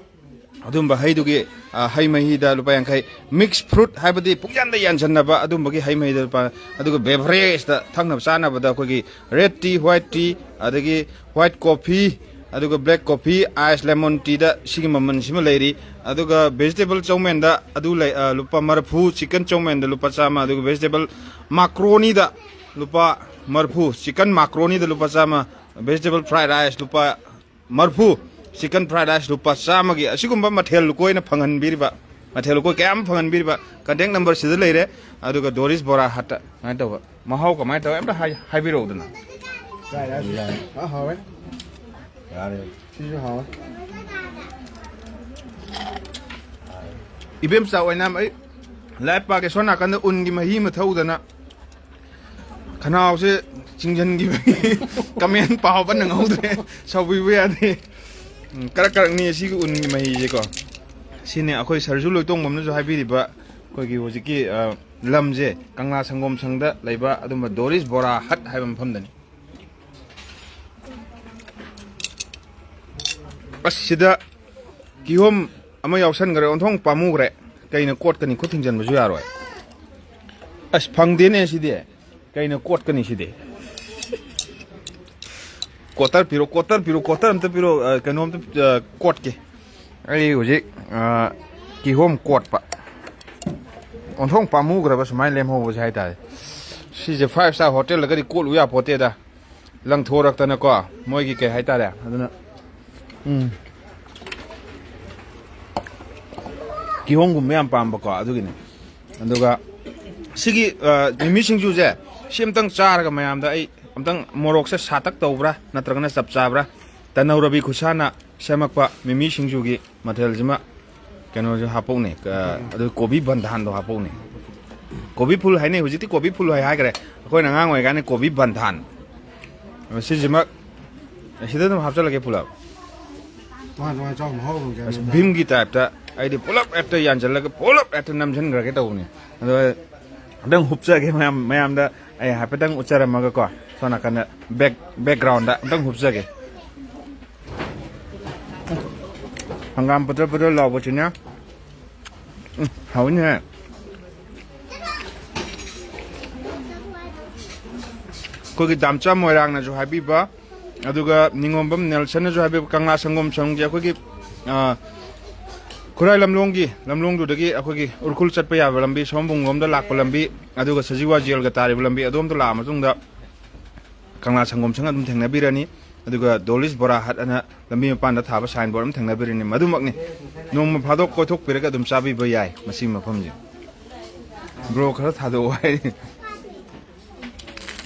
ꯑꯗꯨꯝꯕ ꯍꯩꯗꯨꯒꯤ, ꯑ, ꯍꯩ ꯃꯍꯤꯗ ꯂꯨꯄꯥ ꯌꯥꯡꯈꯩ, ꯃꯤꯛꯁ ꯐ꯭ꯔꯨꯠ ꯍꯥꯏꯕꯗꯤ ꯄꯨꯛꯌꯥꯟꯗ ꯌꯥꯟꯁꯤꯟꯅꯕ ꯑꯗꯨꯝꯕꯒꯤ ꯍꯩ ꯃꯍꯤꯗ ꯂꯨꯄꯥ, ꯑꯗꯨꯒ ꯕꯦꯚꯔꯦꯖꯇ ꯊꯛꯅꯕ ꯆꯥꯅꯕꯗ ꯑꯩꯈꯣꯏꯒꯤ ꯔꯦꯗ ꯇꯤ, ꯋꯥꯏꯠ ꯇꯤ, ꯑꯗꯒꯤ ꯋꯥꯏꯠ ꯀꯣꯐꯤ, ꯑꯗꯨꯒ black coffee, ice lemon teaꯗ ꯁꯤꯒꯤ ꯃꯃꯜꯁꯤꯃ ꯂꯩꯔꯤ꯫ ꯑꯗꯨꯒ vegetable ꯆꯧꯃꯦꯟꯗ ꯑꯗꯨ ꯂꯩ, ꯑ, ꯂꯨꯄꯥ ꯃꯔꯤꯐꯨ, chicken ꯆꯧꯃꯦꯟꯗ ꯂꯨꯄꯥ ꯆꯥꯝꯃ, ꯑꯗꯨꯒ vegetable macaroniꯗ ꯂꯨꯄꯥ ꯃꯔꯤꯐꯨ, chicken macaroniꯗ ꯂꯨꯄꯥ ꯆꯥꯝꯃ, vegetable fried rice ꯂꯨꯄꯥ ꯃꯔꯤꯐꯨ, chicken fried rice ꯂꯨꯄꯥ ꯆꯥꯝꯃꯒꯤ ꯑꯁꯤꯒꯨꯝꯕ ꯃꯊꯦꯜ ꯂꯨꯀꯣꯏꯅ ꯐꯪꯍꯟꯕꯤꯔꯤꯕ, ꯃꯊꯦꯜ ꯂꯨꯀꯣꯏ ꯀꯌꯥ ꯑꯃ ꯐꯪꯍꯟꯕꯤꯔꯤꯕ contact number ꯁꯤꯗ ꯂꯩꯔꯦ꯫ ꯑꯗꯨꯒ Doris Bora Hutꯇ ꯀꯃꯥꯏꯅ ꯇꯧꯕ, ꯃꯍꯥꯎ ꯀꯃꯥꯏꯅ ꯇꯧꯋꯦ ꯑꯝꯇ ꯍꯥꯏ-, ꯍꯥꯏꯕꯤꯔꯛꯎꯗꯅ꯫ ꯌꯥꯔꯦ, ꯌꯥꯔꯦ꯫ ꯑ, ꯍꯥꯎꯋꯦ꯫ ꯌꯥꯔꯦ꯫ ꯁꯤꯁꯨ ꯍꯥꯎꯋꯦ꯫ ꯏꯕꯦꯝꯆꯥ ꯑꯣꯏꯅ ꯑꯩ ꯂꯥꯏꯔꯤꯛ ꯄꯥꯒꯦ꯫ ꯁꯣꯝ ꯅꯥꯀꯟꯗ ꯎꯟꯒꯤ ꯃꯍꯤ ꯑꯃ ꯊꯧꯗꯅ ꯈꯅꯥꯎꯁꯦ ꯆꯤꯡꯁꯤꯟꯈꯤꯕꯒꯤ comment ꯄꯥꯕ ꯅꯪꯍꯧꯗ꯭ꯔꯦ꯫ ꯁꯥꯎꯕꯤꯕ ꯌꯥꯗꯦ꯫ ꯎꯝ, ꯀꯔꯛ ꯀꯔꯛꯅꯤ ꯑꯁꯤꯒꯤ ꯎꯟꯒꯤ ꯃꯍꯤꯁꯦꯀꯣ꯫ ꯁꯤꯅꯦ ꯑꯩꯈꯣꯏ ꯁꯔꯖꯨ ꯂꯣꯏꯇꯣꯡꯕꯝꯅꯁꯨ ꯍꯥꯏꯕꯤꯔꯤꯕ ꯑꯩꯈꯣꯏꯒꯤ ꯍꯧꯖꯤꯛꯀꯤ, ꯑ, ꯂꯝꯁꯦ ꯀꯪꯂꯥ ꯁꯪꯒꯣꯝ ꯁꯪꯗ ꯂꯩꯕ ꯑꯗꯨꯝꯕ Doris Bora Hut ꯍꯥꯏꯕ ꯃꯐꯝꯗꯅꯤ꯫ ꯑꯁ, ꯁꯤꯗ ꯀꯤꯍꯣꯝ ꯑꯃ ꯌꯥꯎꯁꯟꯈ꯭ꯔꯦ, ꯑꯣꯟꯊꯣꯡ ꯄꯥꯝꯃꯨꯈ꯭ꯔꯦ꯫ ꯀꯩꯅ ꯀꯣꯠꯀꯅꯤ? ꯈꯨꯠ ꯊꯤꯡꯖꯟꯕꯁꯨ ꯌꯥꯔꯣꯏ꯫ ꯑꯁ, ꯐꯪꯗꯦꯅꯦ ꯁꯤꯗꯤ꯫ ꯀꯩꯅ ꯀꯣꯠꯀꯅꯤ ꯁꯤꯗꯤ? Quarter ꯄꯤꯔꯣ, quarter ꯄꯤꯔꯣ, quarter ꯑꯝꯇ ꯄꯤꯔꯣ, ꯑ, ꯀꯩꯅꯣꯝꯇ, ꯑ, ꯀꯣꯠꯀꯦ꯫ ꯑꯩ ꯍꯧꯖꯤꯛ, ꯑ, ꯀꯤꯍꯣꯝ ꯀꯣꯠꯄ꯫ ꯑꯣꯟꯊꯣꯡ ꯄꯥꯝꯃꯨꯈ꯭ꯔꯕ ꯁꯨꯃꯥꯏꯅ ꯂꯦꯝꯍꯧꯕꯁꯦ ꯍꯥꯏꯇꯥꯔꯦ꯫ ꯁꯤꯁꯦ five star hotelꯗꯒꯗꯤ ꯀꯣꯠꯂꯨ ꯌꯥꯄꯣꯠꯇꯦꯗ꯫ ꯂꯪꯊꯣꯔꯛꯇꯅꯀꯣ, ꯃꯣꯏꯒꯤ ꯀꯩ ꯍꯥꯏꯇꯥꯔꯦ꯫ ꯑꯗꯨꯅ, ꯎꯝ꯫ ꯀꯤꯍꯣꯝꯒꯨꯝꯕ ꯌꯥꯝ ꯄꯥꯝꯕꯀꯣ, ꯑꯗꯨꯒꯤꯅꯦ꯫ ꯑꯗꯨꯒ ꯁꯤꯒꯤ, ꯑ, ꯃꯤꯃꯤ ꯁꯤꯡꯖꯨꯁꯦ, ꯁꯤ ꯑꯝꯇꯪ ꯆꯥꯔꯒ ꯃꯌꯥꯝꯗ ꯑꯩ ꯑꯝꯇꯪ ꯃꯣꯔꯣꯛꯁꯦ ꯁꯥꯇꯛ ꯇꯧꯕ꯭ꯔꯥ ꯅꯠꯇ꯭ꯔꯒꯅ ꯆꯞ ꯆꯥꯕ꯭ꯔꯥ? ꯇꯅꯧ ꯔꯕꯤ ꯈꯨꯠꯁꯥꯅ ꯁꯦꯝꯃꯛꯄ ꯃꯤꯃꯤ ꯁꯤꯡꯖꯨꯒꯤ ꯃꯊꯦꯜꯁꯤꯃ ꯀꯩꯅꯣꯁꯨ ꯍꯥꯞꯄꯧꯅꯦ, ꯀ-, ꯑꯗꯨ ꯀꯣꯕꯤ ꯕꯟꯙꯥꯟꯗꯣ ꯍꯥꯞꯄꯧꯅꯦ꯫ ꯀꯣꯕꯤ ꯐꯨꯜ ꯍꯥꯏꯅꯩ, ꯍꯧꯖꯤꯛꯇꯤ ꯀꯣꯕꯤ ꯐꯨꯜ ꯍꯥꯏ ꯍꯥꯏꯈ꯭ꯔꯦ꯫ ꯑꯩꯈꯣꯏꯅ ꯑꯉꯥꯡ ꯑꯣꯏꯔꯤꯀꯥꯟꯗ ꯀꯣꯕꯤ ꯕꯟꯙꯥꯟ꯫ ꯁꯤꯁꯤꯃꯛ ꯁꯤꯗ ꯑꯗꯨꯝ ꯍꯥꯞꯆꯜꯂꯒꯦ ꯄꯨꯂꯞ꯫ ꯇꯣꯉꯥꯟ ꯇꯣꯉꯥꯟ ꯆꯥꯎ, ꯃꯍꯥꯎ ꯑꯃ ꯒ꯭ꯌꯥꯟ ꯑꯁ, ꯃꯦꯟ ꯇꯥꯗꯦ꯫ ꯚꯤꯝꯒꯤ typeꯇ ꯑꯩꯗꯤ ꯄꯨꯂꯞ ꯍꯦꯛꯇ ꯌꯥꯟꯁꯤꯜꯂꯒ ꯄꯨꯂꯞ ꯍꯦꯛꯇ ꯅꯝꯁꯤꯟꯈ꯭ꯔꯒꯦ ꯇꯧꯕꯅꯦ꯫ ꯑꯗꯣ ꯑꯝꯇꯪ ꯍꯨꯞꯆꯒꯦ ꯃꯌꯥꯝ, ꯃꯌꯥꯝꯗ ꯑꯩ ꯍꯥꯏꯐꯦꯠꯇꯪ ꯎꯠꯆꯔꯝꯃꯒꯀꯣ, ꯁꯣꯝ ꯅꯥꯀꯟꯗ back, backgroundꯗ ꯑꯝꯇꯪ ꯍꯨꯞꯆꯒꯦ꯫ ꯍꯪꯒꯥꯝ ꯄꯗ꯭ꯔ ꯄꯗ꯭ꯔ ꯂꯥꯎꯕꯁꯤꯅ, ꯎꯝ, ꯍꯥꯎꯅꯤꯍꯦ꯫ ꯑꯩꯈꯣꯏꯒꯤ ꯗꯥꯝꯆꯥ ꯃꯣꯏꯔꯥꯡꯅꯁꯨ ꯍꯥꯏꯕꯤꯕ, ꯑꯗꯨꯒ ꯅꯤꯉꯣꯝꯕꯝ ꯅꯦꯜꯁꯟꯅꯁꯨ ꯍꯥꯏꯕꯤꯕ, ꯀꯪꯂꯥ ꯁꯪꯒꯣꯝ ꯁꯪꯒꯤ ꯑꯩꯈꯣꯏꯒꯤ, ꯑ, ꯈꯨꯔꯥꯏ ꯂꯝꯂꯣꯡꯒꯤ, ꯂꯝꯂꯣꯡꯗꯨꯗꯒꯤ ꯑꯩꯈꯣꯏꯒꯤ ꯎꯔꯈꯨꯜ ꯆꯠꯄ ꯌꯥꯕ ꯂꯝꯕꯤ, ꯁꯑꯣꯝꯕꯨꯡꯂꯣꯝꯗ ꯂꯥꯛꯄ ꯂꯝꯕꯤ, ꯑꯗꯨꯒ ꯁꯖꯤꯋꯥ ꯖꯦꯜꯒ ꯇꯥꯔꯤꯕ ꯂꯝꯕꯤ, ꯑꯗꯣꯝꯗ ꯂꯥꯛꯑ ꯃꯇꯨꯡꯗ ꯀꯪꯂꯥ ꯁꯪꯒꯣꯝ ꯁꯪ ꯑꯗꯨꯝ ꯊꯦꯡꯅꯕꯤꯔꯅꯤ꯫ ꯑꯗꯨꯒ ꯗꯣꯂꯤꯁ ꯕꯣꯔꯥ ꯍꯠ ꯑꯅ ꯂꯝꯕꯤ ꯃꯄꯥꯟꯗ ꯊꯥꯕ ꯁꯥꯏꯟ ꯕꯣꯔꯗ ꯑꯃ ꯊꯦꯡꯅꯕꯤꯔꯅꯤ꯫ ꯃꯗꯨꯃꯛꯅꯤ꯫ ꯅꯣꯡꯃ ꯐꯥꯗꯣꯛ ꯀꯣꯏꯊꯣꯛꯄꯤꯔꯒ ꯑꯗꯨꯝ ꯆꯥꯕꯤꯕ ꯌꯥꯏ ꯃꯁꯤꯒꯤ ꯃꯐꯝꯁꯦ꯫ ꯕ꯭ꯔꯣ, ꯈꯔ ꯊꯥꯗꯣꯛꯑꯣ ꯍꯥꯏ꯫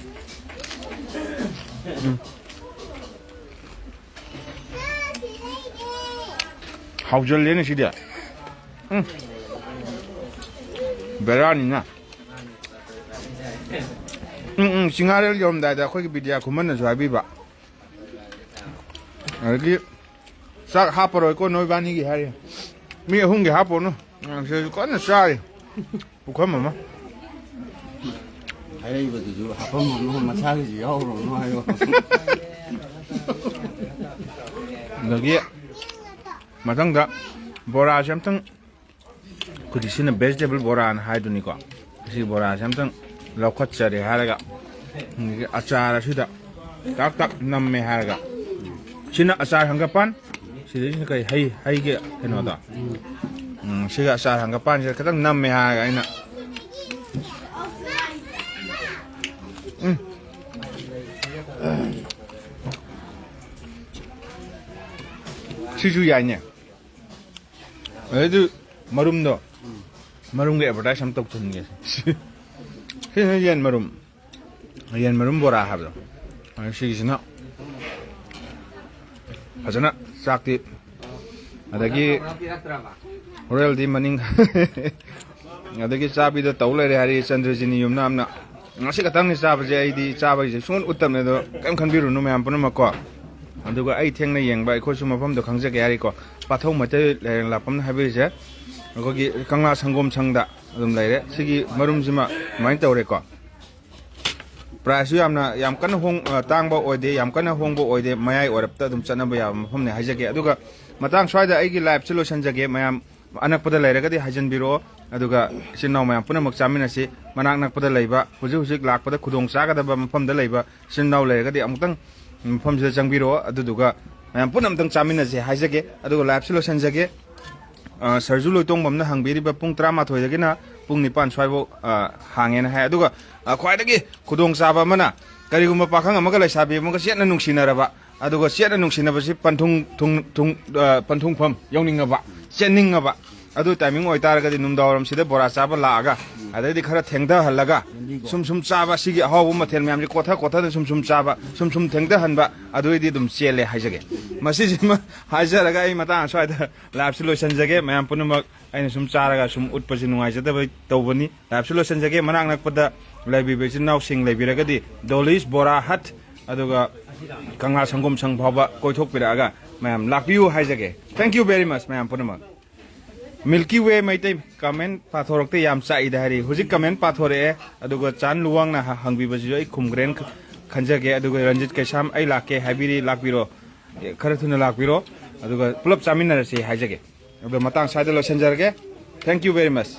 ꯎꯝ꯫ ꯍꯥꯎꯖꯜꯂꯦꯅꯦ ꯁꯤꯗꯤ꯫ ꯎꯝ꯫ ꯕꯦꯔꯥꯅꯤꯅ꯫ ꯎꯝ, ꯎꯝ, ꯆꯤꯡꯉꯥꯔꯦꯜ ꯌꯧꯔꯝꯗꯥꯏꯗ ꯑꯩꯈꯣꯏꯒꯤ ꯕꯤꯗ꯭ꯌꯥ ꯈꯨꯃꯟꯅꯁꯨ ꯍꯥꯏꯕꯤꯕ꯫ ꯑꯗꯒꯤ ꯆꯥꯛ ꯍꯥꯞꯄꯔꯣꯏꯀꯣ ꯅꯣꯏꯕꯥꯅꯤꯒꯤ ꯍꯥꯏꯔꯤ꯫ ꯃꯤ ꯑꯍꯨꯝꯒꯤ ꯍꯥꯞꯄꯣꯅꯨ꯫ ꯁꯤꯗꯁꯨ ꯀꯟꯅ ꯆꯥꯔꯤ꯫ ꯄꯨꯈꯝ ꯑꯃ꯫ ꯍꯥꯏꯔꯛꯏꯕꯗꯨꯁꯨ ꯍꯥꯄꯝꯃꯅꯨ, ꯃꯁꯥꯒꯤꯁꯨ ꯌꯥꯎꯔꯨꯔꯅꯨ ꯍꯥꯏꯌꯣ꯫ ꯑꯗꯒꯤ ꯃꯊꯪꯗ ꯕꯣꯔꯥꯁꯦ ꯑꯝꯇꯪ, ꯑꯩꯈꯣꯏꯗꯤ ꯁꯤꯅ vegetable ꯕꯣꯔꯥꯅ ꯍꯥꯏꯗꯨꯅꯤꯀꯣ꯫ ꯁꯤ ꯕꯣꯔꯥꯁꯦ ꯑꯝꯇꯪ ꯂꯧꯈꯠꯆꯔꯦ ꯍꯥꯏꯔꯒ, ꯑꯗꯒꯤ ꯑꯆꯥꯔ ꯑꯁꯤꯗ ꯇꯥꯛ ꯇꯥꯛ ꯅꯝꯃꯦ ꯍꯥꯏꯔꯒ, ꯁꯤꯅ ꯑꯆꯥꯔ ꯍꯪꯒꯄꯥꯟ, ꯁꯤꯗꯩꯁꯤꯅ ꯀꯩ ꯍꯩ, ꯍꯩꯒꯤ ꯀꯩꯅꯣꯗꯣ꯫ ꯎꯝ, ꯁꯤꯒ ꯑꯆꯥꯔ ꯍꯪꯒꯄꯥꯟꯁꯤꯗ ꯈꯤꯇꯪ ꯅꯝꯃꯦ ꯍꯥꯏꯔꯒ ꯑꯩꯅ, ꯎꯝ꯫ ꯁꯤꯁꯨ ꯌꯥꯏꯅꯦ꯫ ꯑꯗꯩꯗꯤ ꯃꯔꯨꯝꯗꯣ, ꯃꯔꯨꯝꯒꯤ advertise ꯑꯃ ꯇꯧꯁꯟꯒꯦ꯫ ꯁꯤꯅ ꯌꯦꯟ ꯃꯔꯨꯝ, ꯌꯦꯟ ꯃꯔꯨꯝ ꯕꯣꯔꯥ ꯍꯥꯏꯕꯗꯣ꯫ ꯑꯗ ꯁꯤꯒꯤꯁꯤꯅ ꯐꯖꯅ ꯆꯥꯛꯇꯤ, ꯑꯗꯒꯤ ꯍꯣꯔꯦꯜꯗꯤ ꯃꯅꯤꯡ ꯑꯗꯒꯤ ꯆꯥꯕꯤꯗ ꯇꯧ ꯂꯩꯔꯦ ꯍꯥꯏꯔꯤ ꯆꯟꯗ꯭ꯔꯖꯤꯅꯤ ꯌꯨꯝꯅꯥꯝꯅ꯫ ꯉꯁꯤ ꯈꯛꯇꯪꯅꯤ ꯆꯥꯕꯁꯦ, ꯑꯩꯗꯤ ꯆꯥꯕꯒꯤꯁꯦ ꯁꯨꯡꯎꯠ ꯎꯠꯇꯕꯅꯦ, ꯑꯗꯣ ꯀꯔꯤꯝ ꯈꯟꯕꯤꯔꯨꯅꯨ ꯃꯌꯥꯝ ꯄꯨꯝꯅꯃꯛꯀꯣ꯫ ꯑꯗꯨꯒ ꯑꯩ ꯊꯦꯡꯅ ꯌꯦꯡꯕ, ꯑꯩꯈꯣꯏꯁꯨ ꯃꯐꯝꯗꯣ ꯈꯪꯖꯒꯦ ꯍꯥꯏꯔꯤꯀꯣ꯫ ꯄꯥꯊꯧ ꯃꯩꯇꯩ ꯂꯥꯏꯔꯦꯟ ꯂꯥꯛꯄꯝꯅ ꯍꯥꯏꯕꯤꯔꯤꯁꯦ ꯑꯩꯈꯣꯏꯒꯤ ꯀꯪꯂꯥ ꯁꯪꯒꯣꯝ ꯁꯪꯗ ꯑꯗꯨꯝ ꯂꯩꯔꯦ꯫ ꯁꯤꯒꯤ ꯃꯔꯨꯝꯁꯤꯃ ꯑꯗꯨꯃꯥꯏꯅ ꯇꯧꯔꯦꯀꯣ꯫ ꯄ꯭ꯔꯥꯏꯁꯁꯨ ꯌꯥꯝꯅ, ꯌꯥꯝ ꯀꯟꯅ ꯍꯣꯡ-, ꯑ, ꯇꯥꯡꯕ ꯑꯣꯏꯗꯦ, ꯌꯥꯝ ꯀꯟꯅ ꯍꯣꯡꯕ ꯑꯣꯏꯗꯦ, ꯃꯌꯥꯏ ꯑꯣꯏꯔꯞꯇ ꯑꯗꯨꯝ ꯆꯠꯅꯕ ꯌꯥꯕ ꯃꯐꯝꯅꯦ ꯍꯥꯏꯖꯒꯦ꯫ ꯑꯗꯨꯒ ꯃꯇꯥꯡ ꯁ꯭ꯋꯥꯏꯗ ꯑꯩꯒꯤ liveꯁꯦ ꯂꯣꯏꯁꯤꯟꯖꯒꯦ꯫ ꯃꯌꯥꯝ ꯑꯅꯛꯄꯗ ꯂꯩꯔꯒꯗꯤ ꯍꯥꯏꯖꯟꯕꯤꯔꯛꯑꯣ, ꯑꯗꯨꯒ ꯏꯆꯤꯟ ꯏꯅꯥꯎ ꯃꯌꯥꯝ ꯄꯨꯝꯅꯃꯛ ꯆꯥꯃꯤꯟꯅꯁꯤ꯫ ꯃꯅꯥꯛ ꯅꯛꯄꯗ ꯂꯩꯕ, ꯍꯧꯖꯤꯛ ꯍꯧꯖꯤꯛ ꯂꯥꯛꯄꯗ ꯈꯨꯗꯣꯡ ꯆꯥꯒꯗꯕ ꯃꯐꯝꯗ ꯂꯩꯕ ꯏꯆꯤꯟ ꯏꯅꯥꯎ ꯂꯩꯔꯒꯗꯤ ꯑꯃꯨꯛꯇꯪ ꯃꯐꯝꯁꯤꯗ ꯆꯪꯕꯤꯔꯛꯑꯣ, ꯑꯗꯨꯗꯨꯒ ꯃꯌꯥꯝ ꯄꯨꯟꯅ ꯑꯃꯨꯛꯇꯪ ꯆꯥꯃꯤꯟꯅꯁꯦ ꯍꯥꯏꯖꯒꯦ꯫ ꯑꯗꯨꯒ live ꯁꯤ ꯂꯣꯏꯁꯤꯟꯖꯒꯦ꯫ ꯑ, ꯁꯔꯖꯨ ꯂꯣꯏꯇꯣꯡꯕꯝꯅ ꯍꯪꯕꯤꯔꯤꯕ ꯄꯨꯡ ꯇꯔꯥꯃꯥꯊꯣꯏꯗꯒꯤꯅ ꯄꯨꯡ ꯅꯤꯄꯥꯟ ꯁ꯭ꯋꯥꯏꯐꯥꯎ, ꯑ, ꯍꯥꯡꯉꯦꯅ ꯍꯥꯏ꯫ ꯑꯗꯨꯒ, ꯑ, ꯈ꯭ꯋꯥꯏꯗꯒꯤ ꯈꯨꯗꯣꯡꯆꯥꯕ ꯑꯃꯅ, ꯀꯔꯤꯒꯨꯝꯕ ꯄꯥꯈꯪ ꯑꯃꯒ ꯂꯩꯁꯥꯕꯤ ꯑꯃꯒ ꯆꯦꯠꯅ ꯅꯨꯡꯁꯤꯅꯔꯕ, ꯑꯗꯨꯒ ꯆꯦꯠꯅ ꯅꯨꯡꯁꯤꯅꯕꯁꯤ ꯄꯟꯊꯨꯡ ꯊꯨꯡ-, ꯊꯨꯡ-, ꯑ, ꯄꯟꯊꯨꯡꯐꯝ ꯌꯧꯅꯤꯡꯉꯕ, ꯆꯦꯟꯅꯤꯡꯉꯕ, ꯑꯗꯨ timing ꯑꯣꯏꯇꯥꯔꯒꯗꯤ ꯅꯨꯡꯗꯥꯡꯋꯥꯏꯔꯝꯁꯤꯗ ꯕꯣꯔꯥ ꯆꯥꯕ ꯂꯥꯛꯑꯒ, ꯑꯗꯩꯗꯤ ꯈꯔ ꯊꯦꯡꯊꯍꯜꯂꯒ, ꯁꯨꯝ ꯁꯨꯝ ꯆꯥꯕ, ꯁꯤꯒꯤ ꯑꯍꯥꯎꯕ ꯃꯊꯦꯜ ꯃꯌꯥꯝꯁꯦ ꯀꯣꯠꯊ ꯀꯣꯠꯊꯗꯅ ꯁꯨꯝ ꯁꯨꯝ ꯆꯥꯕ, ꯁꯨꯝ ꯁꯨꯝ ꯊꯦꯡꯊꯍꯟꯕ, ꯑꯗꯨ ꯑꯩꯗꯤ ꯑꯗꯨꯝ ꯆꯦꯜꯂꯦ ꯍꯥꯏꯖꯒꯦ꯫ ꯃꯁꯤꯁꯤꯃ ꯍꯥꯏꯖꯔꯒ ꯑꯩ ꯃꯇꯥꯡ ꯑꯁ꯭ꯋꯥꯏꯗ live ꯁꯤ ꯂꯣꯏꯁꯤꯟꯖꯒꯦ꯫ ꯃꯌꯥꯝ ꯄꯨꯝꯅꯃꯛ ꯑꯩꯅ ꯁꯨꯝ ꯆꯥꯔꯒ ꯁꯨꯝ ꯎꯠꯄꯁꯤ ꯅꯨꯡꯉꯥꯏꯖꯗꯕꯩ ꯇꯧꯕꯅꯤ꯫ Live ꯁꯤ ꯂꯣꯏꯁꯤꯟꯖꯒꯦ꯫ ꯃꯅꯥꯛ ꯅꯛꯄꯗ ꯂꯩꯕꯤꯕ ꯏꯆꯤꯟ ꯏꯅꯥꯎꯁꯤꯡ ꯂꯩꯕꯤꯔꯒꯗꯤ Dolly's Bora Hut ꯑꯗꯨꯒ ꯀꯪꯂꯥ ꯁꯪꯒꯣꯝ ꯁꯪ ꯐꯥꯎꯕ ꯀꯣꯏꯊꯣꯛꯄꯤꯔꯛꯑꯒ ꯃꯌꯥꯝ ꯂꯥꯛꯄꯤꯌꯨ ꯍꯥꯏꯖꯒꯦ꯫ Thank you very much ꯃꯌꯥꯝ ꯄꯨꯝꯅꯃꯛ꯫ Milky Way ꯃꯩꯇꯩ comment ꯄꯥꯊꯣꯔꯛꯇꯦ, ꯌꯥꯝ ꯆꯥꯛꯏꯗ ꯍꯥꯏꯔꯤ꯫ ꯍꯧꯖꯤꯛ comment ꯄꯥꯊꯣꯔꯛꯑꯦ, ꯑꯗꯨꯒ ꯆꯥꯟ ꯂꯨꯋꯥꯡꯅ ꯍ-, ꯍꯪꯕꯤꯕꯁꯤꯁꯨ ꯑꯩ ꯈꯨꯝꯈ꯭ꯔꯦꯅ ꯈ-, ꯈꯟꯖꯒꯦ꯫ ꯑꯗꯨꯒ ꯔꯟꯖꯤꯠ ꯀꯩꯁꯥꯝ "ꯑꯩ ꯂꯥꯛꯀꯦ" ꯍꯥꯏꯕꯤꯔꯤ, ꯂꯥꯛꯄꯤꯔꯣ, ꯑꯦ, ꯈꯔ ꯊꯨꯅ ꯂꯥꯛꯄꯤꯔꯣ, ꯑꯗꯨꯒ ꯄꯨꯂꯞ ꯆꯥꯃꯤꯟꯅꯔꯁꯤ ꯍꯥꯏꯖꯒꯦ꯫ ꯑꯗꯣ ꯃꯇꯥꯡ ꯁ꯭ꯋꯥꯏꯗ ꯂꯣꯏꯁꯤꯟꯖꯔꯒꯦ꯫ Thank you very much꯫